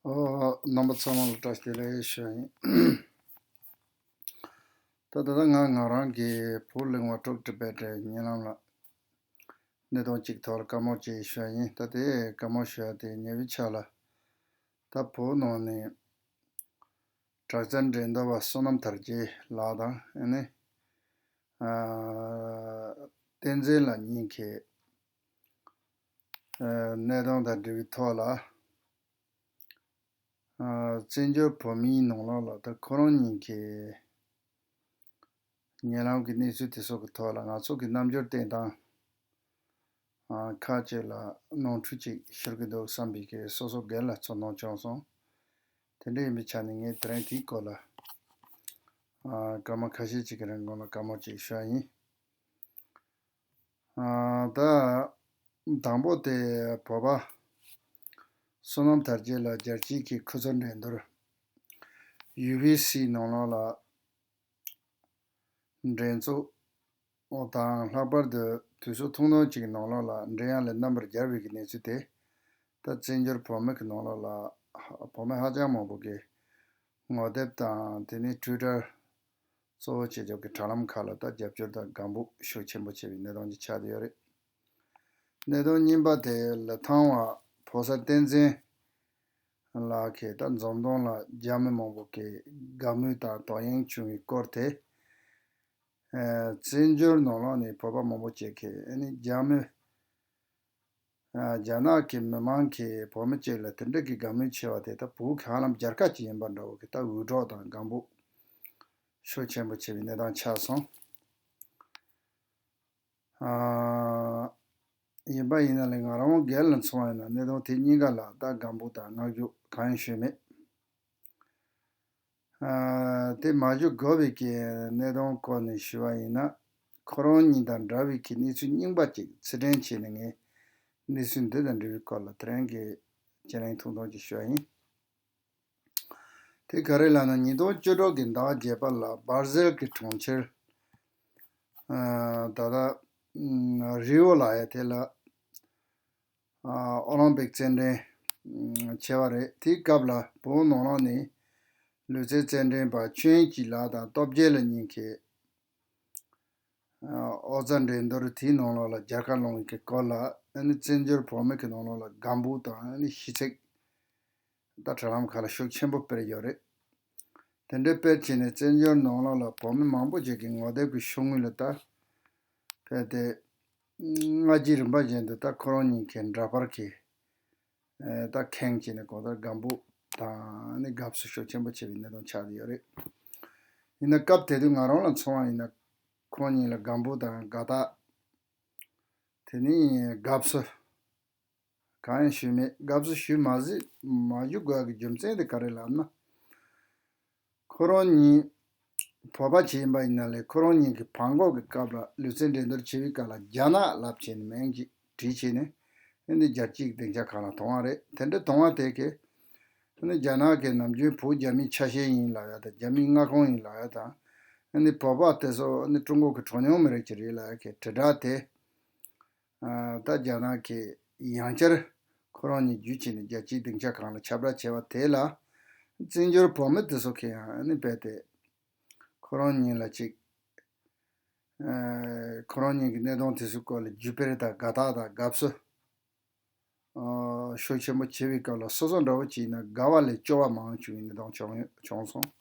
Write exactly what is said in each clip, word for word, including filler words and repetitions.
ཨོ། རྣམ་པ་ཚང་མ་ལ་བཀྲ་ཤིས་བདེ་ལེགས་ཞུ་ཡ་ཡིན། ད་ད་ལྟ་ང་ང་རང་གི་བོད་གླིང་བ་ཀྲོག་ཊི་བྷེ་ཊི་ཉེ་ལམ་ལ་གནས་སྟངས་གཅིག་ཐོག་ལ་བཀའ་མོལ་ཅིག་ཞུ་ཡ་ཡིན། ད་དེ་བཀའ་མོལ་ཞུ་ཡ་དེ་ཉེ་བའི་ཆར་ལ་ད་བོད་ནང་ནས་དྲག་རྩལ་འགྲན་བསྡུར་བ་བསོད་ནམས་དར་རྒྱས་ལགས་དང་ཨ་ནི་ཨ་བསྟན་འཛིན་ལགས་གཉིས་ཀྱིས་ཨ་གནས་སྟངས་དང་འབྲེལ་བའི་ཐོག་ལ། ཨ་བཙན་བྱོལ་བོད་མིའི་ནང་ལོགས་ལ་ད་ཁོ་རང་གཉིས་ཀྱི་ཉེ་ལམ་གྱི་གནས་ཚུལ་དེ་ཚོ་གི་ཐོག་ལ་ང་ཚོ་གི་རྣམ་འགྱུར་བསྟན་སྟངས་ཨ་ཁག་ཅིག་ལ་ནོར་འཁྲུལ་ཅིག་ཤོར་གྱི་འདུག་བསམ་པའི་གི་སོ་སོ་སྒེར་ལ་ཚོར་སྣང་བྱུང་སོང་། དེ་འདྲ་ཡིན་པའི་ཆ་ནས་ངས་དེ་རིང་དེའི་སྐོར་ལ་ཨ་སྐར་མ་ཁ་ཤས་ཅིག་གི་རིང་གོང་ལ་བཀའ་མོལ་ཅིག་ཞུ་ཡ་ཡིན། ཨ་ད་དང་པོ་དེ་བོད་པ་བསོད་ནམས་དར་རྒྱས་ལགས་རྒྱལ་སྤྱིའི་གི་ཁུ་ཚུར་འགྲན་བསྡུར་ཡུ་བི་སི་ནང་ལོགས་ལ་འགྲན་ཚོགས་དང་ལྷག་པར་དུ་དུས་ཚོད་ཐུང་ཐུང་ཅིག་གི་ནང་ལོགས་ལ་འགྲན་ཡ་ལ་རྣམ་པར་རྒྱལ་བའི་གི་གནས་ཚུལ་དེ་ད་བཙན་བྱོལ་བོད་མི་གི་ནང་ལོགས་ལ་ཧ་བོད་མི་ཧ་ཅང་མང་པོ་གི་ངོ་དེབ་དང་དེ་ནས་ཊུའི་ཊར་གཙོ་བོ་བྱེད་ཆོག་གི་དྲ་ལམ་ཁག་ལ་ད་རྒྱབ་སྐྱོར་དང་དགའ་འབོད་ཤུགས་ཆེན་པོ་བྱས་པའི་གནས་སྟངས་ཅིག་ཆགས་བསྡད་ཡོད་རེད། གནད་དོན་གཉིས་པ་དེ་ལི་ཐང་བ་ཕོ་གསར་བསྟན་འཛིན་ལགས་ཀྱིས་ད་འཛམ་གདོང་ལ་རྒྱ་མི་མང་པོ་གིས་དགའ་མོས་དང་དོ་དབྱིངས་བྱུང་བའི་སྐོར་དེ། ཨ་བཙན་བྱོལ་ནང་ལོགས་ནས་བོད་པ་མང་པོ་ཅིག་གིས་ཨ་ནི་རྒྱ་མི་ཨ་རྒྱ་ནག་གི་མི་མང་གིས་བོད་མི་ཅིག་ལ་དེ་འདྲ་གི་དགའ་མོས་ཆེ་བ་དེ་ད་བོད་ཀྱི་ཧ་ལམ་རྒྱལ་ཁབ་ཅིག་ཡིན་པ་འདྲ་བོ་གི་ད་འུད་སྒྲོག་དང་དགའ་འབོད་ཤུགས་ཆེན་པོ་བྱས་པའི་གནས་སྟངས་ཆགས་སོང་། ཨ་ཡིན་པ་ཡིན་ན་ལས་ང་རང་སྒེར་ལ་མཚོན་པ་ཡིན་ན་གནད་དོན་དེ་གཉིས་ཀ་ལ་ད་དགའ་འབོད་དང་བསྔགས་བརྗོད་གང་ཡང་ཞུས་མེད། ཨ་དེ་མ་ཞུ་དགོས་པའི་གི་གནད་དོན་སྐོར་ནས་ཞུ་བ་ཡིན་ན། ཁོ་རང་གཉིས་དང་འདྲ་བའི་གི་གནས་ཚུལ་རྙིང་པ་ཅིག་ཚུར་དྲན་བྱས་ནས་ངས་གནས་ཚུལ་འདི་དང་འབྲེལ་བའི་སྐོར་ལ་དེ་རིང་གི་དཔྱད་གླེང་ཐུང་ཐུང་ཅིག་ཞུ་བ་ཡིན། དེ་ག་རེ་ལབ་ན་ཉིས་སྟོང་བཅུ་དྲུག་གི་ཟླ་བ་བརྒྱད་པ་ལ་སྦར་སིལ་གྱི་གྲོང་ཁྱེར་ཨ་ད་ལྟ་ཨ་རི་ཡོ་ལབ་ཡ་དེ་ལ་ཨ་ཨོ་ལིམ་པིག་རྩེད་འགྲན་ཨ་བྱས་པ་རེད། དེའི་སྐབས་ལ་བོད་ནང་ལོགས་ནས་ལུས་རྩལ་རྩེད་འགྲན་པ་ཆོས་དབྱིངས་སྐྱིད་ལགས་དང་སྟོབས་རྒྱལ་ལགས་གཉིས་ཀྱིས་ཨ་ཨོ་རྩལ་འགྲན་བསྡུར་དེའི་ནང་ལོགས་ལ་རྒྱལ་ཁ་བླངས་ཡོད་ཀྱི་སྐོར་ལ་ཨ་ནི་བཙན་བྱོལ་བོད་མི་གི་ནང་ལོགས་ལ་དགའ་འབོད་དང་ཨ་ནི་ཤིས་ཚིག་ད་དྲ་ལམ་ཁག་ལ་ཤུགས་ཆེན་པོ་སྤེལ་ཡོད་རེད། དེ་འདྲའི་སྤེལ་བྱས་ནས་བཙན་བྱོལ་ནང་ལོགས་ལ་བོད་མི་མང་པོ་ཅིག་གི་ངོ་དེབ་ཀྱི་ཤོག་ངོས་ལ་ད་ཕེབས་ཏེ་སྔ་རྗེས་རིམ་པ་བཞིན་དུ་ད་ཁོ་རང་གཉིས་ཀྱི་འདྲ་པར་གྱི་ཨ་ད་ཁེངས་བྱས་ནས་གང་ལྟར་དགའ་འབོད་དང་ནི་དགའ་བསུ་ཤུགས་ཆེན་པོ་བྱས་པའི་གནད་དོན་ཆགས་བསྡད་ཡོད་རེད། ཡིན་ན་སྐབས་དེ་དུས་ང་རང་ལ་མཚོན་པ་ཡིན་ན་ཁོང་གཉིས་ལ་དགའ་འབོད་དང་དགའ་རྟགས། དེ་ནས་དགའ་བསུ་གང་ཡང་ཞུས་མེད། དགའ་བསུ་ཞུས་མ་ཟིན་མ་ཞུ་དགོས་ཀྱི་རྒྱུ་མཚན་དེ་ག་རེ་ལབ་ན། ཁོ་རང་གཉིས་བོད་པ་ཅིག་ཡིན་པ་ཡིན་ན་ལས་ཁོ་རང་གཉིས་ཀྱི་བྲང་ཁོག་གི་སྐབས་ལ་ལུས་རྩལ་འགྲན་བསྡུར་བྱེད་པའི་སྐབས་ལ་རྒྱ་ནག་ལབ་བྱས་ནས་མིང་ཅིག་བྲིས་བྱས་ནས་ཨ་ནི་རྒྱལ་སྤྱིའི་སྡིངས་ཆ་ཁག་ལ་མཐོང་བ་རེད། དེ་འདྲ་མཐོང་བ་དེ་གས་ཨ་ནི་རྒྱ་ནག་གི་ནམ་རྒྱུན་བོད་རྒྱ་མིའི་ཆ་ཤས་ཡིན་ལབ་ཡ་དང་རྒྱ་མིའི་མངའ་ཁོངས་ཡིན་ལབ་ཡ་དང་ཨ་ནི་བོད་པ་དེ་ཚོ་ཨ་ནི་ཀྲུང་གོ་གི་གྲངས་ཉུང་མི་རིགས་ཅིག་རེད་ལབ་ཡ་གི་དྲིལ་བསྒྲགས་དེ། ཨ་ད་རྒྱ་ནག་གིས་ཡང་བསྐྱར་ཁོ་རང་གཉིས་བརྒྱུད་བྱས་ནས་རྒྱལ་སྤྱིའི་སྡིངས་ཆ་སྒང་ལ་ཁྱབ་བསྒྲགས་བྱས་པ་དེ་ལ་བཙན་བྱོལ་བོད་མི་དེ་ཚོ་གིས་ཡང་ཨ་ནི་རྦད་དེ་ཁོ་རང་གཉིས་ལ་ཅིག་ཨ་ཁོ་རང་གཉིས་ཀྱི་གནད་དོན་དེ་ཚོའི་སྐོར་ལ་བརྒྱུད་སྤེལ་དང་དགའ་རྟགས་དང་དགའ་བསུ་ཨ་ཤུགས་ཆེན་པོ་བྱེད་པའི་སྐབས་ལ་སོ་སོ་འདྲ་བོ་ཅིག་ཡིན་ན་དགའ་བ་ལས་སྐྱོ་བ་མང་བྱུང་བའི་གནད་དོན་བྱུང་བྱུང་སོང་།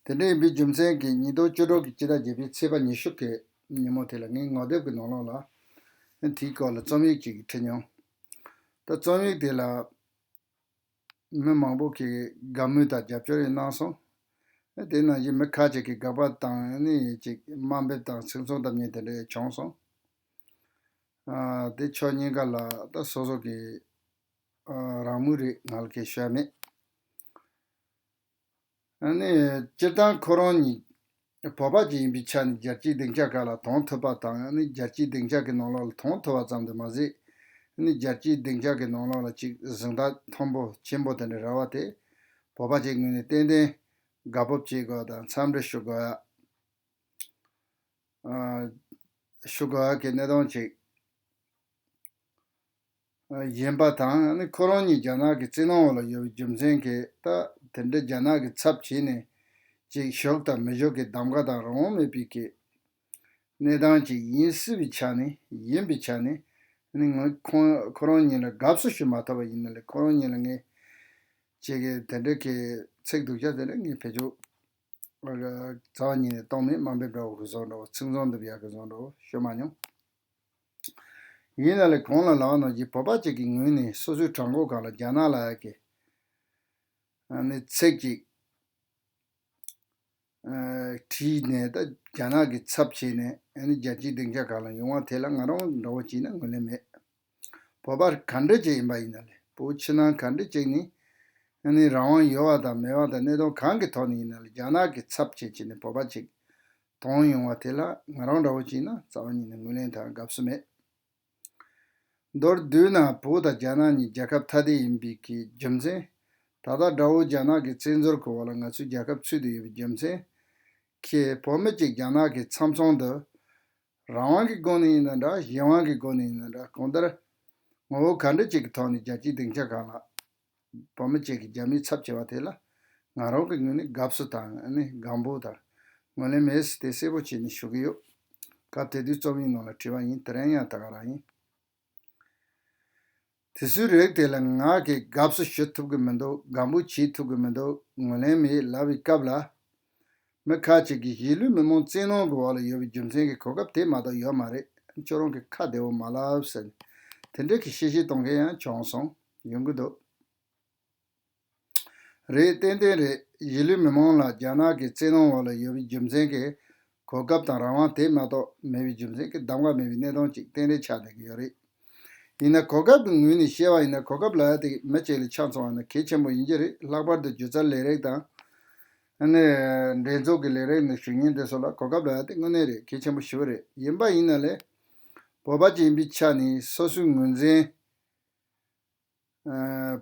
དེ་འདྲ་ཡིན་པའི་རྒྱུ་མཚན་གྱིས་ཉིས་སྟོང་བཅུ་དྲུག་གི་སྤྱི་ཟླ་བརྒྱད་པའི་ཚེས་པ་ཉི་ཤུ་གི་ཉིན་མོ་དེ་ལ་ངའི་ངོ་དེབ་ཀྱི་ནང་ལོགས་ལ་དེའི་སྐོར་ལ་རྩོམ་ཡིག་ཅིག་བྲིས་མྱོང་། ད་རྩོམ་ཡིག་དེ་ལ་མི་མང་པོ་གིས་དགའ་མོས་དང་རྒྱབ་སྐྱོར་ཡང་གནང་སོང་། དེ་ནང་བཞིན་མི་ཁ་ཅིག་གིས་དགག་པ་དང་ནི་ཅིག་དམའ་འབེབས་དང་ཚིག་མཚོན་བཏབ་མཁན་དེ་འདྲ་བྱུང་སོང་། ཨ་དེ་ཕྱོགས་གཉིས་ཀ་ལ་ད་སོ་སོ་གི་ཨ་རང་མོས་རེད། ང་ལ་གས་ཤོད་མེད། ཨ་ནི་སྤྱིར་བཏང་ཁོ་རང་ཉིད་བོད་པ་ཅིག་ཡིན་པའི་ཆ་ནས་རྒྱལ་སྤྱིའི་སྡིངས་ཆ་ཁག་ལ་མཐོང་ཐུབ་པ་དང་ཨ་ནི་རྒྱལ་སྤྱིའི་སྡིངས་ཆ་གི་ནང་ལོགས་ལ་མཐོང་ཐུབ་པ་ཙམ་དུ་མ་ཟད། ཨ་ནི་རྒྱལ་སྤྱིའི་སྡིངས་ཆ་གི་ནང་ལོགས་ལ་ཅིག་གཟེངས་རྟགས་མཐོན་པོ་ཆེན་པོ་དེ་འདྲ་རག་པ་དེ་བོད་པ་ཅིག་ངོས་ནས་ཏན་ཏན་དགའ་སྤོབས་བྱེད་དགོས་དང་འཚམས་འདྲི་ཞུ་དགོས་ཡ། ཨ་ཞུ་དགོས་ཡ་གི་གནད་དོན་ཅིག་ ཡིན་པ་དང་། ཨ་ནི་ཁོ་རང་ཉིད་རྒྱ་ནག་གི་བཙན་གནོན་འོག་ལ་ཡོད་པའི་རྒྱུ་མཚན་གྱིས། ད་དེ་འདྲའི་རྒྱ་ནག་གི་ཚབ་བྱས་ནས་ཅིག་ཞུགས་དང་མི་ཞུགས་ཀྱི་གདམ་ག་དང་རང་དབང་མེད་པའི་གི་གནས་སྟངས་ཅིག་ཡིན་སྲིད་པའི་ཆ་ནས། ཡིན་པའི་ཆ་ནས། ཨ་ནི་ང་ཁོང་ཁོ་རང་ཉིད་ལ་དགའ་བསུ་ཞུ་མ་ཐུབ་པ་ཡིན་ན་ལས། ཁོ་རང་ཉིད་ལ་ངས་ཅིག་གི་དེ་འདྲའི་གི་ཚིག་སྡུག་ཅག་དེ་འདྲ་ངས་བེད་སྤྱོད་རྩ་བ་ཉིད་ནས་གཏོང་མེད། དམའ་འབེབས་འདྲ་བོ་གི་བཟོ་འདྲ་བོ། ཚིག་མཚོན་འདེབས་ཡག་གི་བཟོ་འདྲ་བོ་ཞུ་མ་མྱོང་། ཡིན་ན་ལས་གོང་ལ་ལབ་པ་ནང་བཞིན། བོད་པ་ཅིག་གི་ངོས་ནས་སོ་སོའི་བྲང་ཁོག་སྒང་ལ་རྒྱ་ནག་ལབ་ཡག་གི་ཨ་ནི་ཚིག་ཅིག་ཨ་བྲིས་ནས། ད་རྒྱ་ནག་གི་ཚབ་བྱས་ནས་ཨ་ནི་རྒྱལ་སྤྱིའི་སྡིངས་ཆ་སྒང་ལ་ཡོང་བ་དེ་ལ་ང་རང་འདྲ་བོ་བྱས་ན་ངོས་ལེན་མེད། བོད་པ་ག་འདྲ་ཅིག་ཡིན་པ་ཡིན་ན་ལས། བོད་ཕྱི་ནང་ག་འདྲ་ཅིག་ནས་ཨ་ནི་རང་དབང་ཡོད་པ་དང་མེད་པ་དང་། གནས་སྟངས་གང་གི་ཐོག་ནས་ཡིན་ན་ལས། རྒྱ་ནག་གི་ཚབ་བྱས་བྱས་ནས་བོད་པ་ཅིག་དོན་ཡོང་བ་དེ་ལ་ང་རང་འདྲ་བོ་བྱས་ན་རྩ་བ་ཉིད་ནས་ངོས་ལེན་དང་དགའ་བསུ་མེད། མདོར་བསྡུས་ན། བོད་དང་རྒྱ་ནག་གཉིས་རྒྱལ་ཁབ་ཐ་དད་ཡིན་པའི་གི་རྒྱུ་མཚན། ད་ལྟ་དགྲ་བོ་རྒྱ་ནག་གི་བཙན་འཛུལ་གྱི་འོག་ལ་ང་ཚོའི་རྒྱལ་ཁབ་ཚུད་དེ་ཡོད་པའི་རྒྱུ་མཚན་གྱིས། བོད་མི་གཅིག་རྒྱ་ནག་གི་མཚམས་སྲུང་དུ་རང་དབང་གི་སྒོ་ནས་ཡིན་ན་འདྲ། གཞན་དབང་གི་སྒོ་ནས་ཡིན་ན་འདྲ། གང་ལྟར་ངོ་བོ་ག་འདྲ་ཅིག་གི་ཐོག་ནས་རྒྱལ་སྤྱིའི་སྡིངས་ཆ་སྒང་ལ་བོད་མི་གཅིག་གིས་རྒྱ་མིའི་ཚབ་བྱས་པ་དེ་ལ་ང་རང་གི་ངོས་ནས་དགའ་བསུ་དང་། ཨ་ནི་དགའ་འབོད་དང་ངོས་ལེན་མེད་ཟེར་དེ་གསལ་པོ་བྱས་ནས་ཞུ་གི་ཡོད། སྐབས་དེ་དུས་རྩོམ་ཡིག་ནང་ལ་བྲིས་པ་ཡིན། དེ་རིང་ཡང་ད་ག་རང་ཡིན། དེ་ཚོའི་རིགས་དེ་ལ་ང་གིས་དགའ་བསུ་ཞུ་ཐུབ་ཀྱི་མི་འདུག། དགའ་འབོད་བྱེད་ཐུབ་ཀྱི་མི་འདུག། ངོས་ལེན་མེད་ལབ་པའི་སྐབས་ལ། མི་ཁ་ཅིག་གིས་གཞིས་ལུས་མི་མང་བཙན་གནོན་གྱི་འོག་ལ་ཡོད་པའི་རྒྱུ་མཚན་གྱིས་གོ་སྐབས་དེ་མ་གཏོགས་ཡོད་མ་རེད། ཁྱོད་རང་གིས་ཁ་བདེ་བོ་མ་ལབ་ཟེར་ནས་དེ་འདྲ་གི་བཤད་བཤད་གཏོང་མཁན་ཡང་བྱུང་སོང་། ཡོང་གི་འདུག། རེད། ཏན་ཏན་རེད། གཞིས་ལུས་མི་མང་ལ་རྒྱ་ནག་གི་བཙན་གནོན་འོག་ལ་ཡོད་པའི་རྒྱུ་མཚན་གྱིས་གོ་སྐབས་དང་རང་དབང་དེ་མ་གཏོགས་མེད་པའི་རྒྱུ་མཚན་གྱིས་གདམ་ག་མེད་པའི་གནས་སྟངས་ཅིག་ཏན་ཏན་ཆགས་བསྡད་ཀྱི་ཡོད་རེད། ཡིན་ན་གོ་སྐབས་ཀྱི་ངོས་ནས་བཤད་པ་ཡིན་ན། གོ་སྐབས་ལབ་ཡ་དེ་མི་གཅིག་ལ་ཆ་མཚོན་པ་ཡིན་ན་གལ་ཆེན་པོ་ཡིན་གྱི་རེད། ལྷག་པར་དུ་སྒྱུ་རྩལ་ལས་རིགས་དང་། ཨ་ནི་འགྲན་ཚོགས་ཀྱི་ལས་རིགས་ནང་ཞུགས་མཁན་དེ་ཚོ་ལ་གོ་སྐབས་ལབ་ཡ་དེ་དངོས་གནས་རེད། གལ་ཆེན་པོ་ཞེ་པོ་རེད། ཡིན་པ་ཡིན་ན་ལས། བོད་པ་ཅིག་ཡིན་པའི་ཆ་ནས་སོ་སོའི་ངོས་འཛིན་ཨ་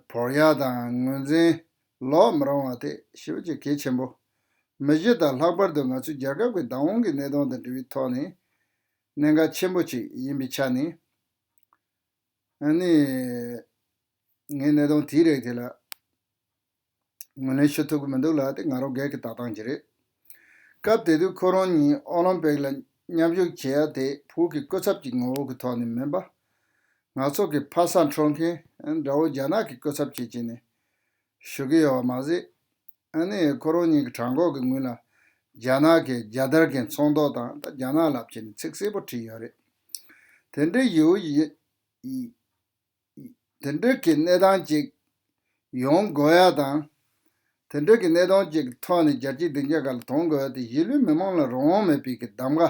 བོར་ཡ་དང་ངོས་འཛིན་ལོག་མི་རུང་བ་དེ་ཞེ་པོ་ཅིག་གལ་ཆེན་པོ། མི་གཞི་དང་ལྷག་པར་དུ་ང་ཚོའི་རྒྱལ་ཁབ་ཀྱི་བདག་དབང་གི་གནད་དོན་དང་འབྲེལ་བའི་ཐོག་ནས་གནད་འགག་ཆེན་པོ་ཅིག་ཡིན་པའི་ཆ་ནས། ཨ་ནི་ངས་གནད་དོན་དེའི་རིགས་དེ་ལ་ངོས་ལེན་ཞུ་ཐུབ་ཀྱི་མི་འདུག་ལབ་དེ་ང་རང་སྒེར་གྱི་ལྟ་སྟངས་ཅིག་རེད། སྐབས་དེ་དུས་ཁོ་རང་གཉིས་ཨོ་ལིམ་པིག་ལ་མཉམ་ཞུགས་བྱེད་ཡ་དེ་བོད་ཀྱི་སྐུ་ཚབ་ཀྱི་ངོ་བོ་གི་ཐོག་ནས་མིན་པ། ང་ཚོ་གི་ཕ་ས་འཕྲོག་མཁན་དགྲ་བོ་རྒྱ་ནག་གི་སྐུ་ཚབ་བྱེད་ཀྱི་ནས་ཞུ་གི་ཡོད་པ་མ་ཟད། ཨ་ནི་ཁོ་རང་གཉིས་ཀྱི་བྲང་ཁོག་གི་ངོས་ལ་རྒྱ་ནག་གི་རྒྱལ་དར་གྱི་ཚོན་མདོག་དང་། ད་རྒྱ་ནག་ལབ་བྱས་ནས་ཚིག་གསལ་པོ་བྲིས་ཡོད་རེད། དེ་འདྲའི་ཡོད་ཡི་ཡི། དེ་འདྲ་གི་གནས་སྟངས་ཅིག་ཡོང་དགོས་ཡ་དང་། དེ་འདྲ་གི་གནས་སྟངས་ཅིག་གི་ཐོག་ནས་རྒྱལ་སྤྱིའི་སྡིངས་ཆ་སྒང་ལ་ཐོན་དགོས་ཡ་དེ། གཞིས་ལུས་མི་མང་ལ་རང་དབང་མེད་པའི་གི་གདམ་ག་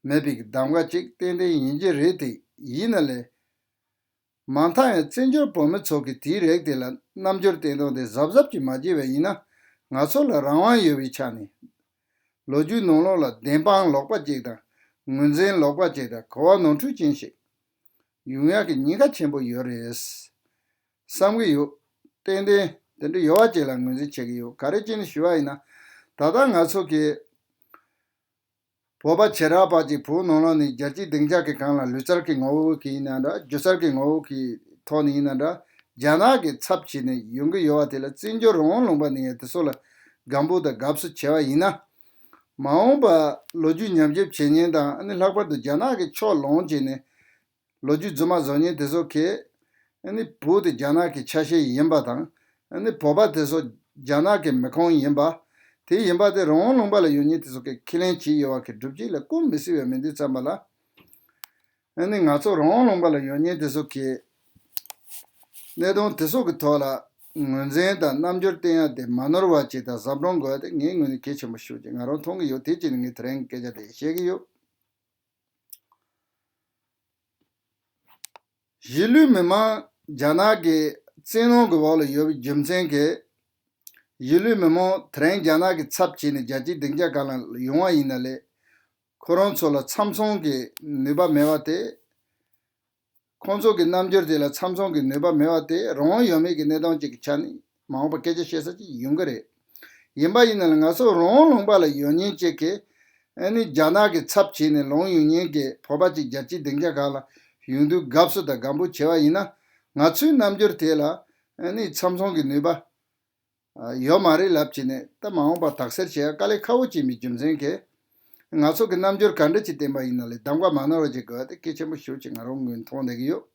མེད་པའི་གི་གདམ་ག་ཅིག་ཏན་ཏན་ཡིན་གྱི་རེད་དེ། ཡིན་ན་ལས། མ་མཐའ་ཡང་བཙན་བྱོལ་བོད་མི་ཚོ་གིས་དེའི་རིགས་དེ་ལ་རྣམ་འགྱུར་བསྟན་སྟངས་དེ་གཟབ་གཟབ་ཀྱིས་མ་བྱས་པ་ཡིན་ན། ང་ཚོ་ལ་རང་དབང་ཡོད་པའི་ཆ་ནས། ལོ་རྒྱུས་ནང་ལོགས་ལ་བདེན་དཔང་ལོག་པ་ཅིག་དང་། ངོས་འཛིན་ལོག་པ་ཅིག་དང་། གོ་བ་ནོར་འཁྲུལ་ཅན་ཞིག་ཡོང་ཡག་གི་ཉེན་ཁ་ཆེན་པོ་ཡོད་རེད་བསམ་གྱི་ཡོད། ཏན་ཏན་དེ་འདྲ་ཡོད་པ་ཅིག་ལ་ངོས་འཛིན་བྱེད་ཀྱི་ཡོད། ག་རེ་བྱས་ནས་ཞུ་བ་ཡིན་ན། ད་ལྟ་ང་ཚོ་གི་བོད་པ་བྱེ་བྲག་པ་ཅིག་བོད་ནང་ལོགས་ནས་རྒྱལ་སྤྱིའི་སྡིངས་ཆ་གི་སྒང་ལ་ལུས་རྩལ་གྱི་ངོ་བོ་གིས་ཡིན་ན་འདྲ། སྒྱུ་རྩལ་གྱི་ངོ་བོ་གི་ཐོག་ནས་ཡིན་ན་འདྲ། རྒྱ་ནག་གི་ཚབ་བྱས་ནས་ཡོང་གི་ཡོད་པ་དེ་ལ། བཙན་བྱོལ་རང་དབང་ལུང་པ་ནས་ཡང་དེ་ཚོ་ལ་དགའ་འབོད་དང་དགའ་བསུ་བྱས་པ་ཡིན་ན། མ་འོངས་པ་ལོ་རྒྱུས་ཉམས་ཞིབ་བྱེད་མཁན་དང་། ཨ་ནི་ལྷག་པར་དུ་རྒྱ་ནག་གི་ཕྱོགས་ལངས་བྱས་ནས་ལོ་རྒྱུས་རྫུན་མ་བཟོ་མཁན་དེ་ཚོ་གིས། ཨ་ནི་བོད་དེ་རྒྱ་ནག་གི་ཆ་ཤས་ཡིན་པ་དང་། ཨ་ནི་བོད་པ་དེ་ཚོ་རྒྱ་ནག་གི་མི་ཁོངས་ཡིན་པ། དེ་ཡིན་པ་དེ་རང་དབང་ལུང་པ་ལ་ཡོད་མཁན་དེ་ཚོ་གིས་ཁས་ལེན་བྱས་ཡོད་པ་གི་སྒྲུབ་བྱེད་ལ་གོ་མི་སྲིད་པ་མི་འདུག་བསམ་པ་ལ། ཨ་ནི་ང་ཚོ་རང་དབང་ལུང་པ་ལ་ཡོད་མཁན་དེ་ཚོ་གིས་གནད་དོན་དེ་ཚོ་གི་ཐོག་ལ་ངོས་འཛིན་དང་རྣམ་འགྱུར་བསྟན་ཡ་དེ་མ་ནོར་བ་ཅིག་དང་ཟབ་འགྲོ་དགོས་ཡ་དེ་ངའི་ངོས་ནས་གལ་ཆེན་པོ་ཤོས་ཅིག་ང་རང་མཐོང་གི་ཡོད། དེ་བྱས་ནས་ངས་དེ་རིང་སྐད་ཆ་དེ་བཤད་ཀྱི་ཡོད། གཞིས་ལུས་མི་མང་རྒྱ་ནག་གི་བཙན་གནོན་གྱི་འོག་ལ་ཡོད་པའི་རྒྱུ་མཚན་གྱིས། གཞིས་ལུས་མི་མང་དེ་རིང་རྒྱ་ནག་གི་ཚབ་བྱས་ནས་རྒྱལ་སྤྱིའི་སྡིངས་ཆ་སྒང་ལ་ཡོང་བ་ཡིན་ན་ལས། ཁོ་རང་ཚོ་ལ་མཚམས་མཚུངས་ཀྱི་ནུས་པ་མེད་པ་དེ། ཁོང་ཚོ་གི་རྣམ་འགྱུར་དེ་ལ་མཚམས་མཚུངས་ཀྱི་ནུས་པ་མེད་པ་དེ། རང་དབང་ཡོད་མེད་ཀྱི་གནས་སྟངས་ཅིག་གི་ཆ་ནས་མ་འོངས་པ་སྐད་ཆ་བཤད་ས་ཅིག་ཡོང་གི་རེད། ཡིན་པ་ཡིན་ན་ལ། ང་ཚོ་རང་དབང་ལུང་པ་ལ་ཡོད་མཁན་ཅིག་གིས། ཨ་ནི་རྒྱ་ནག་གི་ཚབ་བྱས་ནས་ལངས་ཡོང་མཁན་གྱི་བོད་པ་ཅིག་རྒྱལ་སྤྱིའི་སྡིངས་ཆ་སྒང་ལ་ ཡོང་དུས་དགའ་བསུ་དང་དགའ་འབོད་བྱས་པ་ཡིན་ན། ང་ཚོའི་རྣམ་འགྱུར་དེ་ལ་ཨ་ནི་ཚམ་ཚོམ་གྱི་ནུས་པ་ཡོད་མ་རེད་ལབ་བྱས་ནས། ད་མ་འོངས་པ་དག་སེལ་བྱེད་ཡ་དཀའ་ལས་ཁག་པོ་ཅིག་ཡིན་པའི་རྒྱུ་མཚན་གྱིས། ང་ཚོ་གི་རྣམ་འགྱུར་ག་འདྲ་ཅིག་བསྟན་པ་ཡིན་ན་ལས་གདམ་ག་མ་ནོར་བ་ཅིག་དགོས་ཡ་དེ་གལ་ཆེན་པོ་ཞེ་པོ་ཅིག་ང་རང་ངོས་མཐོང་བསྡད་ཀྱི་ཡོད།